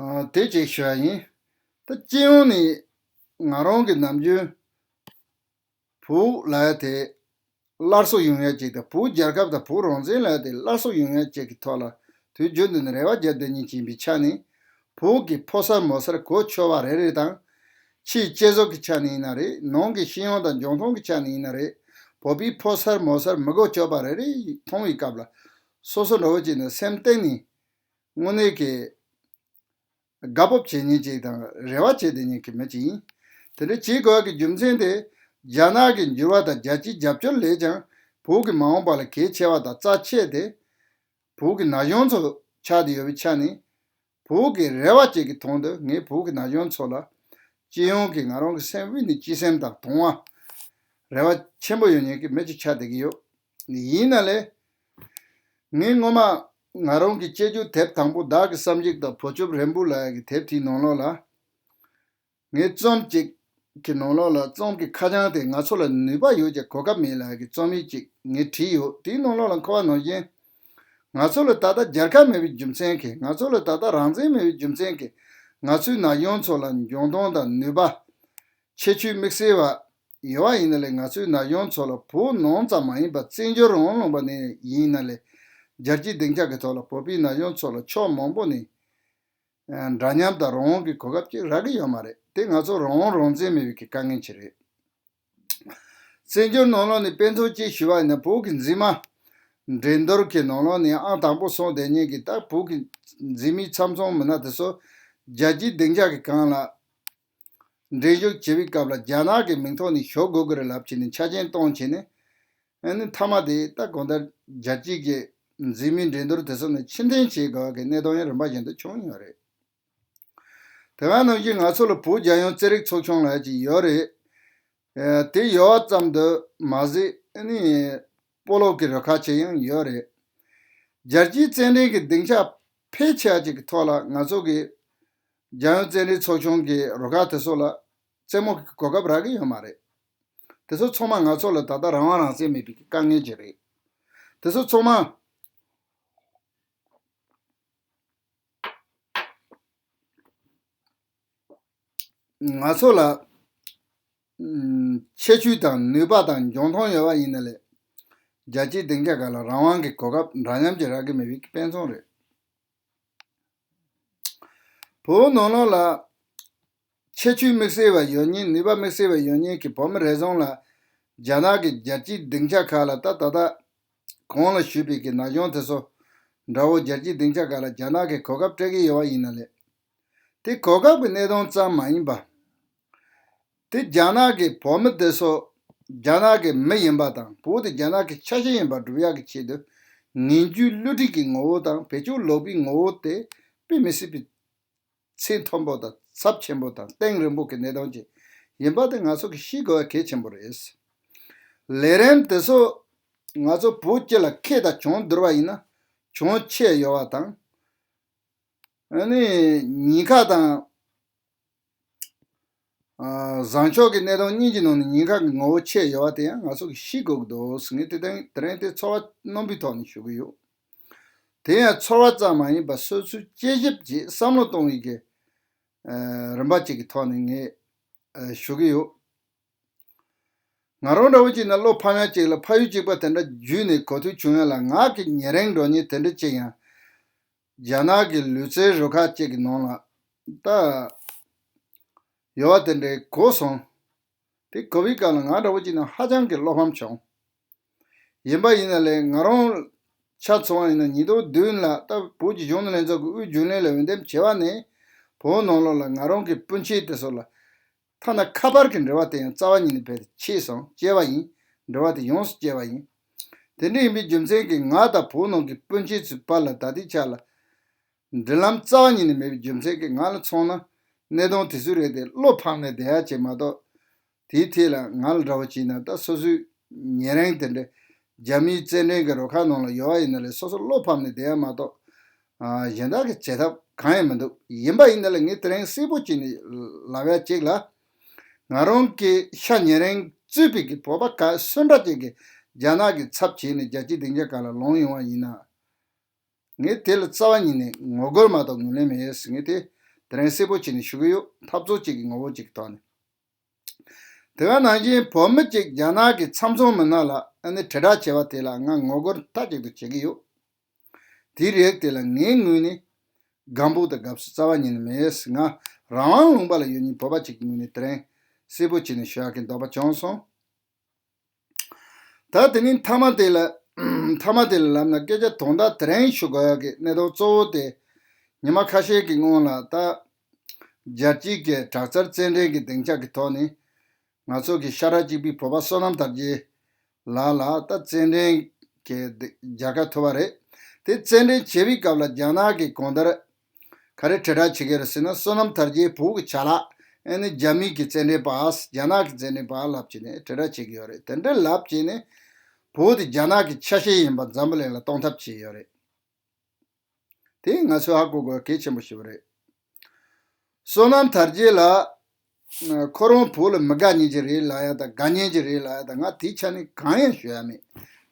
ཨ། དེ་གཅིག་ཞུ་ཡ་ཡིན། ད་སྤྱི་ཡོངས་ནས་ང་རང་གི་ནམ་རྒྱུན་བོད་ལབ་ཡ་དེ་སླར་གསོ་ཡོང་ཡ་གཅིག་དང་། བོད་རྒྱལ་ཁབ་དང་བོད་རང་བཙན་ལབ་ཡ་དེ་སླར་གསོ་ཡོང་ཡ་གཅིག་གི་ཐོག་ལ་དུས་རྒྱུན་དུ་ནས་རེ་བ་རྒྱབ་བསྡད་མཁན་ཅིག་ཡིན་པའི་ཆ་ནས། བོད་ཀྱི་ཕོ་གསར་མོ་གསར་གོ་ཆོད་པ་རེ་རེ་དང་། ཕྱིའི་སྤྱི་ཚོགས་ཀྱི་ཆ་ནས་ཡིན་ན་རེད། ནང་གི་ཤེས་ཡོན་དང་འཇོན་ཐང་གི་ཆ་ནས་ཡིན་ན་རེད། བོད་པའི་ཕོ་གསར་མོ་གསར་མི་གོ་ཆོད་པ་རེ་རེ་མཐོང་བའི་སྐབས་ལ། སོ་སོ་འདྲ་བོ་ཅིག་ནས་སེམས་གཏིང་ནས་དངོས་གནས་ཀྱི་དགའ་སྤོབས་བྱེད་མཁན་ཅིག་དང་རེ་བ་བྱེད་བསྡད་མཁན་གྱི་མི་ཅིག་ཡིན། དེ་འདྲ་བྱེད་དགོས་ཀྱི་རྒྱུ་མཚན་དེ། རྒྱ་ནག་གི་འགྱུར་བ་དང་རྒྱལ་སྤྱིའི་རྒྱབ་སྐྱོར་ལས་ཀྱང་བོད་ཀྱི་མ་འོངས་པ་ལ་གལ་ཆེ་བ་དང་རྩ་ཆེ་དེ། བོད་ཀྱི་ན་གཞོན་ཚོ་ཆགས་བསྡད་ཡོད་པའི་ཆ་ནས། བོད་ཀྱི་རེ་བ་ཅིག་གི་དོན་དུ་ངས་བོད་ཀྱི་ན་གཞོན་ཚོ་ལ་སྤྱི་ཡོངས་ཀྱི་ང་རང་གི་སེམས་དབུས་ནས་སྤྱི་སེམས་དང་དུང་བ། རེ་བ་ཆེན་པོ་ཡོད་མཁན་གྱི་མི་ཅིག་ཆགས་བསྡད་ཀྱི་ཡོད། ཡིན་ན་ལས། ངས་སྔོན་མ་ང་རང་གི་དཔྱད་བརྗོད་དེབ་དང་པོ་བདག་གི་བསམ་གཞིག་དང་བོད་སྐྱོབ་རེ་འབོད་ལབ་ཡ་གི་དེབ་དེའི་ནང་ལོགས་ལ། ངས་རྩོམ་གཅིག་གི་ནང་ལོགས་ལ། རྩོམ་གྱི་ཁ་བྱང་དེ་ང་ཚོ་ལ་ནུས་པ་ཡོད་ཀྱང་གོ་སྐབས་མེད་ལབ་ཡ་གི་རྩོམ་ཡིག་ཅིག་ངས་བྲིས་ཡོད། དེའི་ནང་ལོགས་ལ་འཁོད་པ་ནང་བཞིན། ང་ཚོ་ལ་ད་ལྟ་རྒྱལ་ཁབ་མེད་པའི་རྒྱུ་མཚན་གྱིས། ང་ཚོ་ལ་ད་ལྟ་རང་བཙན་མེད་པའི་རྒྱུ་མཚན་གྱིས། ང་ཚོའི་ན་གཞོན་ཚོ་ལ་འཇོན་ཐང་དང་ནུས་པ། ཁྱད་ཆོས་དམིགས་བསལ་བ་ཡོད་པ་ཡིན་ན་ལས། ང་ཚོའི་ན་གཞོན་ཚོ་ལ་བོད་ནང་ཙམ་མ་ཡིན་པར་བཙན་བྱོལ་རང་ལུང་པ་ནས་ཡིན་ན་ལས། རྒྱལ་སྤྱིའི་སྡིངས་ཆ་གི་ཐོག་ལ་བོད་པའི་ན་གཞོན་ཚོ་ལ་ཕྱོགས་མང་པོ་ནས་འདྲ་མཉམ་དང་རང་དབང་གི་གོ་སྐབས་ཅིག་རག་གི་ཡོད་མ་རེད། དེ་ང་ཚོ་རང་དབང་རང་བཙན་མེད་པའི་གི་དཀའ་ངལ་ཅིག་རེད། བཙན་བྱོལ་ནང་ལོགས་ནས་དཔེ་མཚོན་ཅིག་ཞུ་བ་ཡིན་ན། བོད་ཀྱི་འཛིན་མ་འགྲན་བསྡུར་གྱི་ནང་ལོགས་ནས་ཨང་དང་པོ་སོང་བསྡད་མཁན་གྱི། ད་བོད་ཀྱི་འཛིན་མའི་ཚབ་མཚོན་མི་སྣ་དེ་ཚོ་རྒྱལ་སྤྱིའི་སྡིངས་ཆ་གི་སྒང་ལ་འགྲན་ཞུགས་བྱེད་པའི་སྐབས་ལ་རྒྱ་ནག་གི་མིང་ཐོག་ནས་ཞུགས་དགོས་ཀྱི་རེད་ལབ་བྱས་ནས་ཆ་རྐྱེན་བཏོན་བྱས་ནས། ཨ་ནི་མཐའ་མ་དེ་ད་གང་ལྟར་རྒྱལ་སྤྱིའི་གི་འཛིན་མའི་འགྲན་བསྡུར་དེ་ཚོ་ནས་ཕྱིར་འཐེན་བྱེད་དགོས་པ་གི་གནད་དོན་ཡང་རིམ་པ་བཞིན་དུ་བྱུང་ཡོད་རེད། དེ་ག་ནང་བཞིན་ང་ཚོ་ལ་བོད་རྒྱལ་ཡོངས་རྩེད་རིགས་ཚོགས་ཆུང་ལབ་ཡ་ཅིག་ཡོད་རེད། ཨེ། དེ་ཡོད་པ་ཙམ་དུ་མ་ཟད། ཨ་ནི་སྤོ་ལོ་གི་རུ་ཁག་ཅིག་ཡང་ཡོད་རེད། རྒྱལ་སྤྱིའི་རྩེད་འགྲན་གྱི་སྡིངས་ཆ་ཕལ་ཆེ་བ་ཅིག་གི་ཐོག་ལ་ང་ཚོ་གི་རྒྱལ་ཡོངས་རྩེད་འགྲན་ཚོགས་ཆུང་གི་རུ་ཁག་དེ་ཚོ་ལ་རྩེད་མོ་གི་གོ་སྐབས་རག་གི་ཡོད་མ་རེད། དེ་ཚོ་ཚང་མ་ང་ཚོ་ལ་ད་ལྟ་རང་དབང་རང་བཙན་མེད་པའི་དཀའ་ངལ་ཅིག་རེད། དེ་ཚོ་ཚང་མ་ང་ཚོ་ལ་ཨམ་ཁྱད་ཆོས་དང་ནུས་པ་དང་འཇོན་ཐང་ཡོད་པ་ཡིན་ན་ལས། རྒྱལ་སྤྱིའི་སྡིངས་ཆ་སྒང་ལ་རང་དབང་གི་གོ་སྐབས་འདྲ་མཉམ་ཅིག་རག་གི་མེད་པའི་དཔེ་མཚོན་རེད། བོད་ནང་ལོགས་ལ་ཁྱད་ཆོས་དམིགས་བསལ་བ་ཡོད་མཁན། ནུས་པ་དམིགས་བསལ་བ་ཡོད་མཁན་གྱི་བོད་མི་རེ་ཟུང་ལ་རྒྱ་ནག་གི་རྒྱལ་སྤྱིའི་སྡིངས་ཆ་ཁག་ལ། ད་ད་ལྟ་གོང་ལ་ཞུས་པའི་གི་ན་གཞོན་དེ་ཚོ་འདྲ་བོ་རྒྱལ་སྤྱིའི་སྡིངས་ཆ་ཁག་ལ་རྒྱ་ནག་གིས་གོ་སྐབས་སྤྲད་ཀྱི་ཡོད་པ་ཡིན་ན་ལས། དེ་གོ་སྐབས་ཀྱི་གནད་དོན་ཙམ་མ་ཡིན་པ། དེ་རྒྱ་ནག་གི་བོད་མི་དེ་ཚོ་རྒྱ་ནག་གི་མི་ཡིན་པ་དང་། བོད་དེ་རྒྱ་ནག་གི་ཆ་ཤས་ཡིན་པ་སྒྲུབ་ཡག་གི་ཆེད་དུ། ངན་ཇུས་བསླུ་བྲིད་ཀྱི་ངོ་བོ་དང་བེད་སྤྱོད་ལོག་པའི་ངོ་བོ་དེ་དཔེ་མི་སྲིད་པའི་ཚད་མཐོན་པོ་དང་ཚབས་ཆེན་པོ་དང་གཏིང་རིང་པོ་གི་གནད་དོན་ཅིག་ཡིན་པ་དེ་ང་ཚོ་གིས་ཤེས་དགོས་པ་གལ་ཆེན་པོ་རེད། ལས་རིམ་དེ་ཚོ་ང་ཚོ་བོད་སྤྱི་ལ་ཁེ་དང་གྱོང་བསྡུར་བ་ཡིན་ན་གྱོང་ཆེ་ཡོད་པ་དང་། ཨ་ནི་ཉེན་ཁ་དང་། ཨ། བཟང་ཕྱོགས་ཀྱི་གནད་དོན་གཉིས་ཀྱི་ནང་ནས་ཉེན་ཁ་གི་ངོ་བོ་ཆེ་ཡོད་པ་དེ་ཡང་ང་ཚོ་གིས་ཤེས་དགོས་ཀྱི་འདུག་ཟེར། ངས་དེ་དང་དེ་རིང་དེ་ཚོར་བ་རྣོན་པོའི་ཐོག་ནས་ཞུ་གི་ཡོད། དེ་ཡང་ཚོར་བ་ཙམ་མ་ཡིན་པར་སོ་སོའི་དཔྱད་ཞིབ་ཀྱིས་བསམ་བློ་གཏོང་བའི་གི། ཨ། རིམ་པ་ཅིག་གི་ཐོག་ནས་ངས། ཨ། ཞུ་གི་ཡོད། ང་རང་འདྲ་བོ་ཅིག་ན་བློ་ཕམ་ཡ་ཅིག་ལ་ཕ་ཡུལ་གཅིག་པ་དེ་འདྲ་བརྒྱུད་ནས་གོ་ཐོས་བྱུང་ཡ་ལ། ང་གི་ཉེ་རིང་འགྲོ་མཁན་དེ་འདྲ་ཅིག་ཡང་རྒྱ་ནག་གི་ལུས་རྩལ་རུ་ཁག་ཅིག་གི་ནང་ལ་ད་ཡོད་པ་དེ་འདྲ་གོ་སོང་། དེ་གོ་བའི་སྐབས་ལ་ང་འདྲ་བོ་ཅིག་ན་ཧ་ཅང་གི་བློ་ཕམ་བྱུང་། ཡིན་པ་ཡིན་ན་ལས། ང་རང་ཆ་མཚོན་པ་ཡིན་ན་ཉིས་སྟོང་བདུན་ལ་ད་བོད་ཀྱི་གཞོན་ནུ་ལྷན་ཚོགས་ཀྱི་དབུས་རྒྱུན་ལས་ལ་འོས་འདེམས་བྱས་པ་ནས་བོད་ནང་ལོགས་ལ་ང་རང་གི་སྤུན་མཆེད་དེ་ཚོ་ལ་ཐ་ན་ཁ་པར་གྱི་འབྲེལ་བ་དེ་ཡང་རྩ་བ་ཉིད་ནས་རྦད་དེ་ཆད་སོང་། བཅད་པ་ཡིན། འབྲེལ་བ་དེ་ཡོངས་སུ་བཅད་པ་ཡིན། དེ་འདྲ་ཡིན་པའི་རྒྱུ་མཚན་གྱིས་ང་དང་བོད་ནང་གི་སྤུན་མཆེད་ཚོའི་བར་ལ་ད་ལྟའི་ཆ་ལ་འབྲེལ་ལམ་རྩ་བ་ཉིད་ནས་མེད་པའི་རྒྱུ་མཚན་གྱིས། ང་ལ་མཚོན་ན་གནད་དོན་དེ་ཚོའི་རིགས་དེ་བློ་ཕམ་ནས་བསྡད་ཡ་ཅིག་མ་གཏོགས། དེའི་ཐད་ལ་ང་ལ་འདྲ་བོ་བྱས་ན་ད་སོ་སོའི་ཉེ་རིང་དེ་འདྲ་ རྒྱ་མིའི་རྩེད་འགྲན་གྱི་རུ་ཁག་ནང་ལ་ཡོད་པ་ཡིན་ན་ལས་སོ་སོ་བློ་ཕམ་ནས་བསྡད་ཡ་མ་གཏོགས། ཨ། གཞན་དག་གི་བྱེད་ཐབས་གང་ཡང་མི་འདུག་ཡིན་པ་ཡིན་ན་ལས་ངས་དེ་རིང་གསལ་པོ་བྱས་ནས་ལབ་ཡ་གཅིག་ལ། ང་རང་གི་ཤ་ཉེ་རིང་གཙོས་པའི་གི་བོད་པ་ག་སུ་འདྲ་ཅིག་གིས་རྒྱ་ནག་གི་ཚབ་བྱས་ནས་རྒྱལ་སྤྱིའི་སྡིངས་ཆ་སྒང་ལ་ལངས་ཡོང་བ་ཡིན་ན། ངས་དེ་ལ་རྩ་བ་ཉིད་ནས་ངོ་རྒོལ་མ་གཏོགས་ངོས་ལེན་མེད་ཟེར། ངས་དེ་དེ་རིང་གསལ་པོ་བྱས་ནས་ཞུ་གི་ཡོད། འཐབ་རྩོད་ཅིག་གི་ངོ་བོ་ཅིག་གི་ཐོག་ནས། དེ་ག་ནང་བཞིན་བོད་མི་གཅིག་རྒྱ་ནག་གི་ཚབ་མཚོན་མི་སྣ་ལ་ཨ་ནི་དྲིལ་བསྒྲགས་བྱས་པ་དེ་ལ་ང་ངོ་རྒོལ་མཐའ་གཅིག་ཏུ་བྱེད་ཀྱི་ཡོད། དེའི་རིགས་དེ་ལ་ངའི་ངོས་ནས་སྒམ་པོ་དང་དགའ་བསུ་རྩ་བ་ཉིད་ནས་མེད། ང་རང་དབང་ལུང་པ་ལ་ཡོད་མཁན་བོད་པ་གཅིག་གི་ངོས་ནས་དེ་རིང་གསལ་པོ་བྱས་ནས་ཞུ་ཡག་གི་འདོད་པ་བྱུང་སོང་། ད་དེ་ནི་མཐའ་མ་དེ་ལ། མཐའ་མ་དེ་ལ་ལབ་ན། སྐད་ཆ་དོན་དག་དེ་རིང་ཞུ་དགོས་ཡག་གི་གནད་དོན་གཙོ་བོ་དེ། ཉི་མ་ཁ་ཤས་ཀྱི་སྔོན་ལ་ད་རྒྱལ་སྤྱིའི་གི་དྲག་རྩལ་རྩེད་འགྲན་གྱི་སྡིངས་ཆ་གི་ཐོག་ནས་ང་ཚོ་གི་ཤ་ཁྲག་གཅིག་པའི་བོད་པ་བསོད་ནམས་དར་རྒྱས་ལགས་ལ་ད་རྩེད་འགྲན་གྱི་རྒྱལ་ཁ་ཐོབ་པ་རེད། དེ་རྩེད་འགྲན་བྱེད་པའི་སྐབས་ལ་རྒྱ་ནག་གི་གང་ལྟར་ག་རེ་དྲིལ་བསྒྲགས་བྱེད་ཀྱི་རེད་ཟེར་ན། བསོད་ནམས་དར་རྒྱས་བོད་ཀྱི་ཅ་ལག་ཨ་ནི་རྒྱ་མིའི་གི་རྩེད་འགྲན་པ། རྒྱ་ནག་གི་རྩེད་འགྲན་པ་ལབ་བྱས་ནས་དྲིལ་བསྒྲགས་བྱེད་ཀྱི་ཡོད་རེད། དེ་འདྲ་ལབ་བྱས་ནས་བོད་དེ་རྒྱ་ནག་གི་ཆ་ཤས་ཡིན་པ་འཛམ་བུ་གླིང་ལ་སྟོན་ཐབས་བྱས་ཡོད་རེད། དེ་ང་ཚོས་ཧ་གོ་དགོས་གལ་ཆེན་པོ་ཞིག་རེད། བསོད་ནམས་དར་རྒྱས་ལགས། ཁོ་རང་བོད་ལ་མི་དགའ་མཁན་ཅིག་རེད་ལབ་ཡ་དང་དགའ་མཁན་ཅིག་རེད་ལབ་ཡ་དང་། ང་དེའི་ཆ་ནས་གང་ཡང་ཞུ་ཡ་མེད།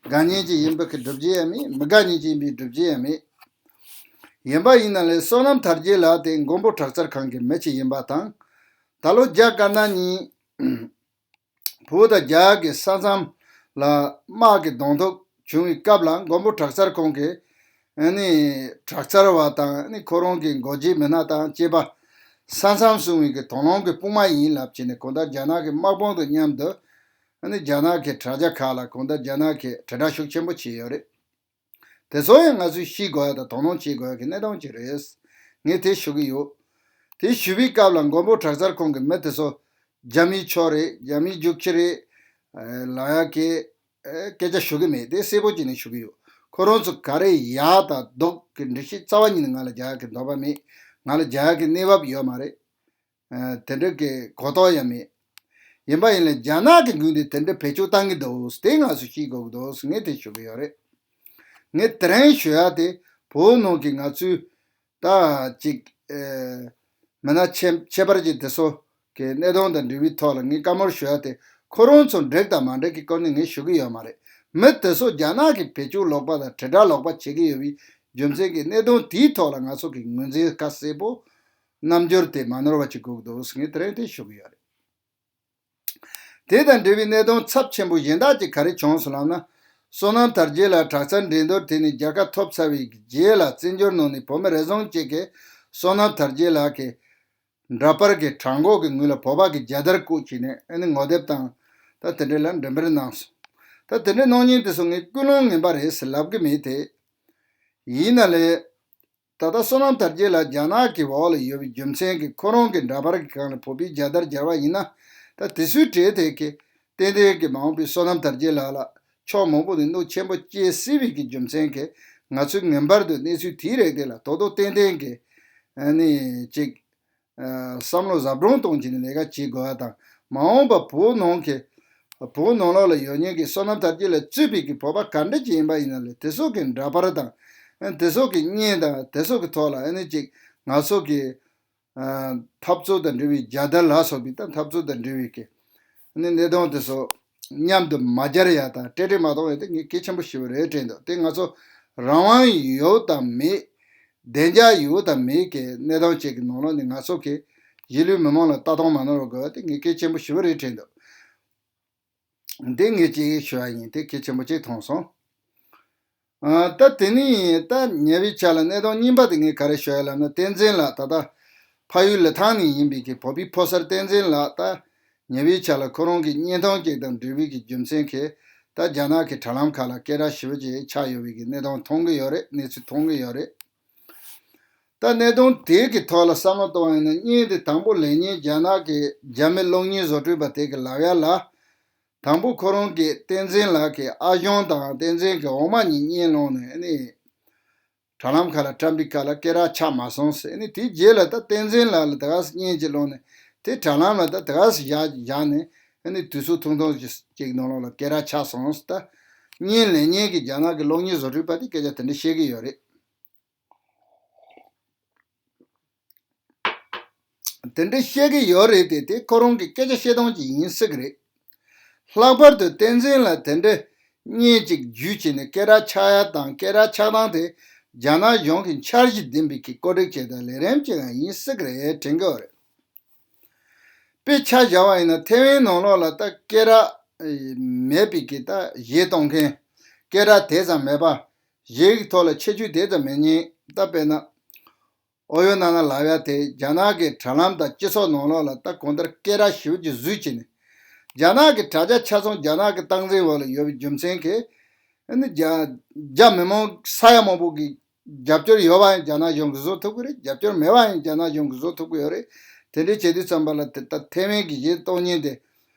དགའ་མཁན་ཅིག་ཡིན་པའི་གི་སྒྲུབ་བྱེད་ཡང་མེད། མི་དགའ་མཁན་ཅིག་ཡིན་པའི་སྒྲུབ་བྱེད་ཡང་མེད། ཡིན་པ་ཡིན་ན་ལས་བསོད་ནམས་དར་རྒྱས་ལགས་དེ་མགོན་པོ་དྲག་རྩལ་ཁང་གི་མི་ཅིག་ཡིན་པ་དང་། ད་ལོ་རྒྱ་དཀར་ནག་གཉིས་བོད་དང་རྒྱ་གི་ས་མཚམས་ལ་དམག་གི་གདོང་ཐུག་བྱུང་བའི་སྐབས་ལ་མགོན་པོ་དྲག་རྩལ་ཁང་གི་ཨ་ནི་དྲག་རྩལ་བ་དང་ཨ་ནི་ཁོ་རང་གི་འགོ་ཁྲིད་མི་སྣ་དང་བཅས་པ་ས་མཚམས་སྲུང་བའི་གི་དོགས་སློང་གི་དཔུང་དམག་ཡིན་ལབ་བྱས་ནས། གང་ལྟར་རྒྱ་ནག་གི་དམག་དཔུང་དང་མཉམ་དུ་ཨ་ནི་རྒྱ་ནག་གི་དྲ་རྒྱ་ཁག་ལ་གང་ལྟར་རྒྱ་ནག་གིས་དྲིལ་བསྒྲགས་ཤུགས་ཆེན་པོ་བྱས་ཡོད་རེད། དེ་ཚོ་ཡང་ང་ཚོས་ཤེས་དགོས་ཡ་དང་དོ་སྣང་བྱེད་དགོས་ཡ་གི་གནད་དོན་ཅིག་རེད། ངས་དེ་ཞུ་གི་ཡོད། དེ་ཞུ་བའི་སྐབས་ལ་མགོན་པོ་དྲག་རྩལ་ཁང་གི་མི་དེ་ཚོ་རྒྱ་མིའི་ཕྱོགས་རེད། རྒྱ་མིའི་རྒྱུག་ཁྱི་རེད། ཨ། ལབ་ཡ་གི་ཨ། སྐད་ཆ་ཞུ་གི་མེད། དེ་གསལ་པོ་བྱས་ནས་ཞུ་གི་ཡོད། ཁོ་རང་ཚོ་ག་རེ་ཡག་དང་སྡུག་གི་འགྲེལ་བཤད་རྩ་བ་ཉིད་ནས་ང་ལ་རྒྱག་ཡ་གི་འདོད་པ་མེད། ང་ལ་རྒྱག་ཡ་གི་གནས་བབ་ཡོད་མ་རེད། ཨ། དེ་འདྲ་གི་གོ་རྟོགས་ཡང་མེད། ཡིན་པ་ཡིན་ལ་རྒྱ་ནག་གི་ངོས་ནས་དེ་འདྲ་བེད་སྤྱོད་བཏང་གི་འདུག་དེ་ང་ཚོས་ཤེས་དགོས་ཀྱི་འདུག་ངས་དེ་ཞུ་གི་ཡོད་རེད། ངས་དེ་རིང་ཞུ་ཡ་དེ་བོད་ནང་གི་ང་ཚོའི་ད་ཅིག་ཨེ། མི་སྣ་ཆེ་ཆེ་བར་གྱི་དེ་ཚོ་གི་གནད་དོན་དང་འབྲེལ་བའི་ཐོག་ལ་ངས་བཀའ་མོལ་ཞུ་ཡ་དེ་ཁོ་རང་ཚོ་འགྲིག་དང་མ་འགྲིག་གི་སྐོར་ནས་ངས་ཞུ་གི་ཡོད་མ་རེད། མི་དེ་ཚོ་རྒྱ་ནག་གིས་བེད་སྤྱོད་ལོག་པ་དང་དྲིལ་བསྒྲགས་ལོག་པ་བྱེད་ཀྱི་ཡོད་པའི་རྒྱུ་མཚན་གྱི་གནད་དོན་དེའི་ཐོག་ལ་ང་ཚོ་གི་ངོས་འཛིན་ཁ་གསལ་པོ། རྣམ་འགྱུར་དེ་མ་ནོར་བ་ཅིག་དགོས་ཀྱི་འདུག་ངས་དེ་རིང་དེ་ཞུ་གི་ཡོད་རེད། དེ་དང་འབྲེལ་བའི་གནད་དོན་ཚབས་ཆེན་པོ་གཞན་དག་ཅིག་ག་རེ་བྱུང་སོང་ལབ་ན། བསོད་ནམས་དར་རྒྱས་ལགས་དྲག་རྩལ་འགྲན་བསྡུར་དེ་ནས་རྒྱལ་ཁ་ཐོབ་ཚར་བའི་རྗེས་ལ་བཙན་བྱོལ་ནང་ནས་བོད་མི་རེ་ཟུང་ཅིག་གིས་བསོད་ནམས་དར་རྒྱས་ལགས་ཀྱི་འདྲ་པར་གྱི་བྲང་ཁོག་གི་ངོས་ལ་བོད་པ་གི་རྒྱལ་དར་བཀོད་བྱས་ནས་ཨ་ནི་ངོ་དེབ་དང་ད་དེ་འདྲ་ལ་འགྲེམས་སྤེལ་གནང་སོང་། ད་དེ་འདྲ་གནང་མཁན་དེ་ཚོ་ངས་ཀུན་སློང་ངན་པ་རེད་ཟེར་ལབ་གི་མེད་དེ། ཡིན་ན་ལས། ད་ལྟ་བསོད་ནམས་དར་རྒྱས་ལགས་རྒྱ་ནག་གི་འོག་ལ་ཡོད་པའི་རྒྱུ་མཚན་གྱིས་ཁོ་རང་གི་འདྲ་པར་གྱི་སྒང་ལ་བོད་པའི་རྒྱལ་དར་སྦྱར་བ་ཡིན་ན། ད་དེ་ཚོའི་གྲས་དེ་གིས་ཏན་ཏན་གྱི་མ་འོངས་པའི་བསོད་ནམས་དར་རྒྱས་ལགས་ལ་ཕྱོགས་མང་པོ་ནས་གནོད་ཆེན་པོ་སྐྱེལ་སྲིད་པའི་གི་རྒྱུ་མཚན་གྱིས། ང་ཚོས་ངེས་པར་དུ་གནས་ཚུལ་དེའི་རིགས་དེ་ལ་དོ་དོ་ཏན་ཏན་གྱི་ཨ་ནི་ཅིག་ཨ། བསམ་བློ་གཟབ་གྲོང་གཏོང་བྱས་ནས་ལས་ཀ་བྱེད་དགོས་པ་དང་། མ་འོངས་པ་བོད་ནང་གི་བོད་ནང་ལོགས་ལ་ཡོད་མཁན་གྱི་བསོད་ནམས་དར་རྒྱས་ལ་གཙོས་པའི་གི་བོད་པ་ག་འདྲ་ཅིག་ཡིན་པ་ཡིན་ན་ལས། དེ་ཚོ་གི་འདྲ་པར་དང་། ཨ། དེ་ཚོ་གི་བརྙན་དང་དེ་ཚོ་གི་ཐོག་ལ་ཨ་ནི་ཅིག་ང་ཚོ་གི་ཨ། འཐབ་རྩོད་དང་འབྲེལ་བའི་རྒྱལ་དར་ལ་སོགས་པའི་ད་འཐབ་རྩོད་དང་འབྲེལ་བའི་གི་ཨ་ནི་གནད་དོན་དེ་ཚོ་མཉམ་དུ་མ་སྦྱར་ཡ་དང་སྤྲད་སྤྲད་མ་གཏོང་ཡ་དེ་ངས་གལ་ཆེན་པོ་ཞེ་པོ་རེད་དྲན་འདུག་དེ་ང་ཚོ་རང་དབང་ཡོད་དམ་མེད། བདེ་འཇགས་ཡོད་དམ་མེད་ཀྱི་གནས་སྟངས་ཅིག་གི་ནང་ལོགས་ནས་ང་ཚོ་གི་གཞིས་ལུས་མི་མང་ལ་ལྟ་སྟངས་མ་ནོར་བ་དགོས་པ་དེ་ངས་གལ་ཆེན་པོ་ཞེ་པོ་རེད་དྲན་འདུག་འདི་ངས་ཅིག་ཞུ་བ་ཡིན། དེ་གལ་ཆེན་པོ་ཅིག་མཐོང་སོང་། ཨ། ད་དེ་ནས་ད་ཉེ་བའི་ཆར་ལ་གནད་དོན་གཉིས་པ་དེ་ངས་ག་རེ་ཞུ་ཡ་ལབ་ན། བསྟན་འཛིན་ལགས། ད་ལྟ་ཕ་ཡུལ་ལི་ཐང་ནས་ཡིན་པའི་གི་བོད་པའི་ཕོ་གསར་བསྟན་འཛིན་ལགས། ད་ཉེ་བའི་ཆར་ལ་ཁོ་རང་གི་བརྙན་ཐུང་ཅིག་དང་འབྲེལ་བའི་གི་རྒྱུ་མཚན་གྱིས་ད་རྒྱ་ནག་གི་དྲ་ལམ་ཁག་ལ་སྐད་གྲགས་ཞེ་པོ་ཅིག་ཆགས་ཡོད་པའི་གི་གནད་དོན་མཐོང་གི་ཡོད་རེད། གནས་ཚུལ་མཐོང་གི་ཡོད་རེད། ད་གནད་དོན་དེ་གི་ཐོག་ལ་བསམ་བློ་གཏོང་བ་ཡིན་ན། བརྙན་དེ་དང་པོ་ལེན་མཁན་རྒྱ་ནག་གི་རྒྱ་མི་གློག་བརྙན་བཟོ་སྐྲུན་པ་དེ་གིས་ལབ་ཡ་ལ། དང་པོ་ཁོ་རང་གིས་བསྟན་འཛིན་ལགས་ཀྱི་ཨ་ཞང་དང་བསྟན་འཛིན་གྱི་འོག་མ་གཉིས་བརྙན་བླངས་ནས་ཨ་ནི་དྲ་ལམ་ཁག་ལ་བཀྲམ་པའི་སྐབས་ལ་སྐད་གྲགས་ཆགས་མ་སོང་ཟེར། ཨ་ནི་དེའི་རྗེས་ལ་ད་བསྟན་འཛིན་ལགས་ལ་དེ་ག་སེ་བརྙན་ཅིག་བླངས་ནས་དེ་དྲ་ལམ་ལ་ད་དེ་ག་སེ་བཞག་བཞག་ནས་ཨ་ནི་དུས་ཚོད་ཐུང་ཐུང་ཅིག་ཅིག་ནང་ལོགས་ལ་སྐད་གྲགས་ཆགས་སོང་ཟེར། ད་ བརྙན་ལེན་མཁན་གྱི་རྒྱ་ནག་གི་གློག་བརྙན་བཟོ་སྐྲུན་པ་དེ་སྐད་ཆ་དེ་འདྲ་བཤད་ཀྱི་ཡོད་རེད། དེ་འདྲ་བཤད་ཀྱི་ཡོད་རེད་དེ། དེ་ཁོ་རང་གི་སྐད་ཆ་བཤད་སྟངས་ཅིག་ཡིན་སྲིད་ཀྱི་རེད། ལྷག་པར་དུ་བསྟན་འཛིན་ལགས་དེ་འདྲ་བརྙན་ཅིག་བརྒྱུད་བྱས་ནས་སྐད་གྲགས་ཆགས་ཡ་དང་། སྐད་གྲགས་ཆགས་སྟངས་དེ་རྒྱ་ནག་གཞུང་གི་འཆར་གཞི་ལྡན་པའི་གི་བཀོད་སྒྲིག་བྱས་དང་ལས་རིམ་ཅིག་ཡང་ཡིན་སྲིད་ཀྱི་རེད་དྲན་གྱི་ཡོད་རེད། དཔེ་ཆ་བཞག་པ་ཡིན་ན་ཐེ་ཝན་ནང་ལོགས་ལ་ད་སྐད་གྲགས་མེད་པའི་གི་ད་གཞས་གཏོང་མཁན། སྐད་གྲགས་དེ་ཙམ་མེད་པ། གཞས་ཀྱི་ཐོག་ལ་ཁྱད་ཆོས་དེ་ཙམ་མེད་མཁན། ད་དཔེར་ན། ཨོ་ཡོ་ན་ན་ལབ་ཡ་དེ་རྒྱ་ནག་གི་དྲ་ལམ་དང་སྤྱི་ཚོགས་ནང་ལོགས་ལ་ད་གང་ལྟར་སྐད་གྲགས་ཞེ་པོ་ཅིག་བཟོས་བྱས་ནས། རྒྱ་ནག་གི་དྲ་རྒྱ་ཆ་ཚང་རྒྱ་ནག་གི་སྟངས་འཛིན་འོག་ལ་ཡོད་པའི་རྒྱུ་མཚན་གྱིས། ཨ་ནི་རྒྱ་རྒྱ་མི་མང་ས་ཡ་མང་པོ་གི་རྒྱབ་སྐྱོར་ཡོད་པ་ཡང་རྒྱ་ནག་གཞུང་གིས་བཟོ་ཐུབ་ཀྱི་རེད། རྒྱབ་སྐྱོར་མེད་པ་ཡང་རྒྱ་ནག་གཞུང་གིས་བཟོ་ཐུབ་ཀྱི་ཡོད་རེད། དེ་འདྲའི་བྱེད་དུས་ཙམ་པ་ལ་དེ་ད་ཐེ་ཝན་གྱི་གཞས་གཏོང་མཁན་དེ།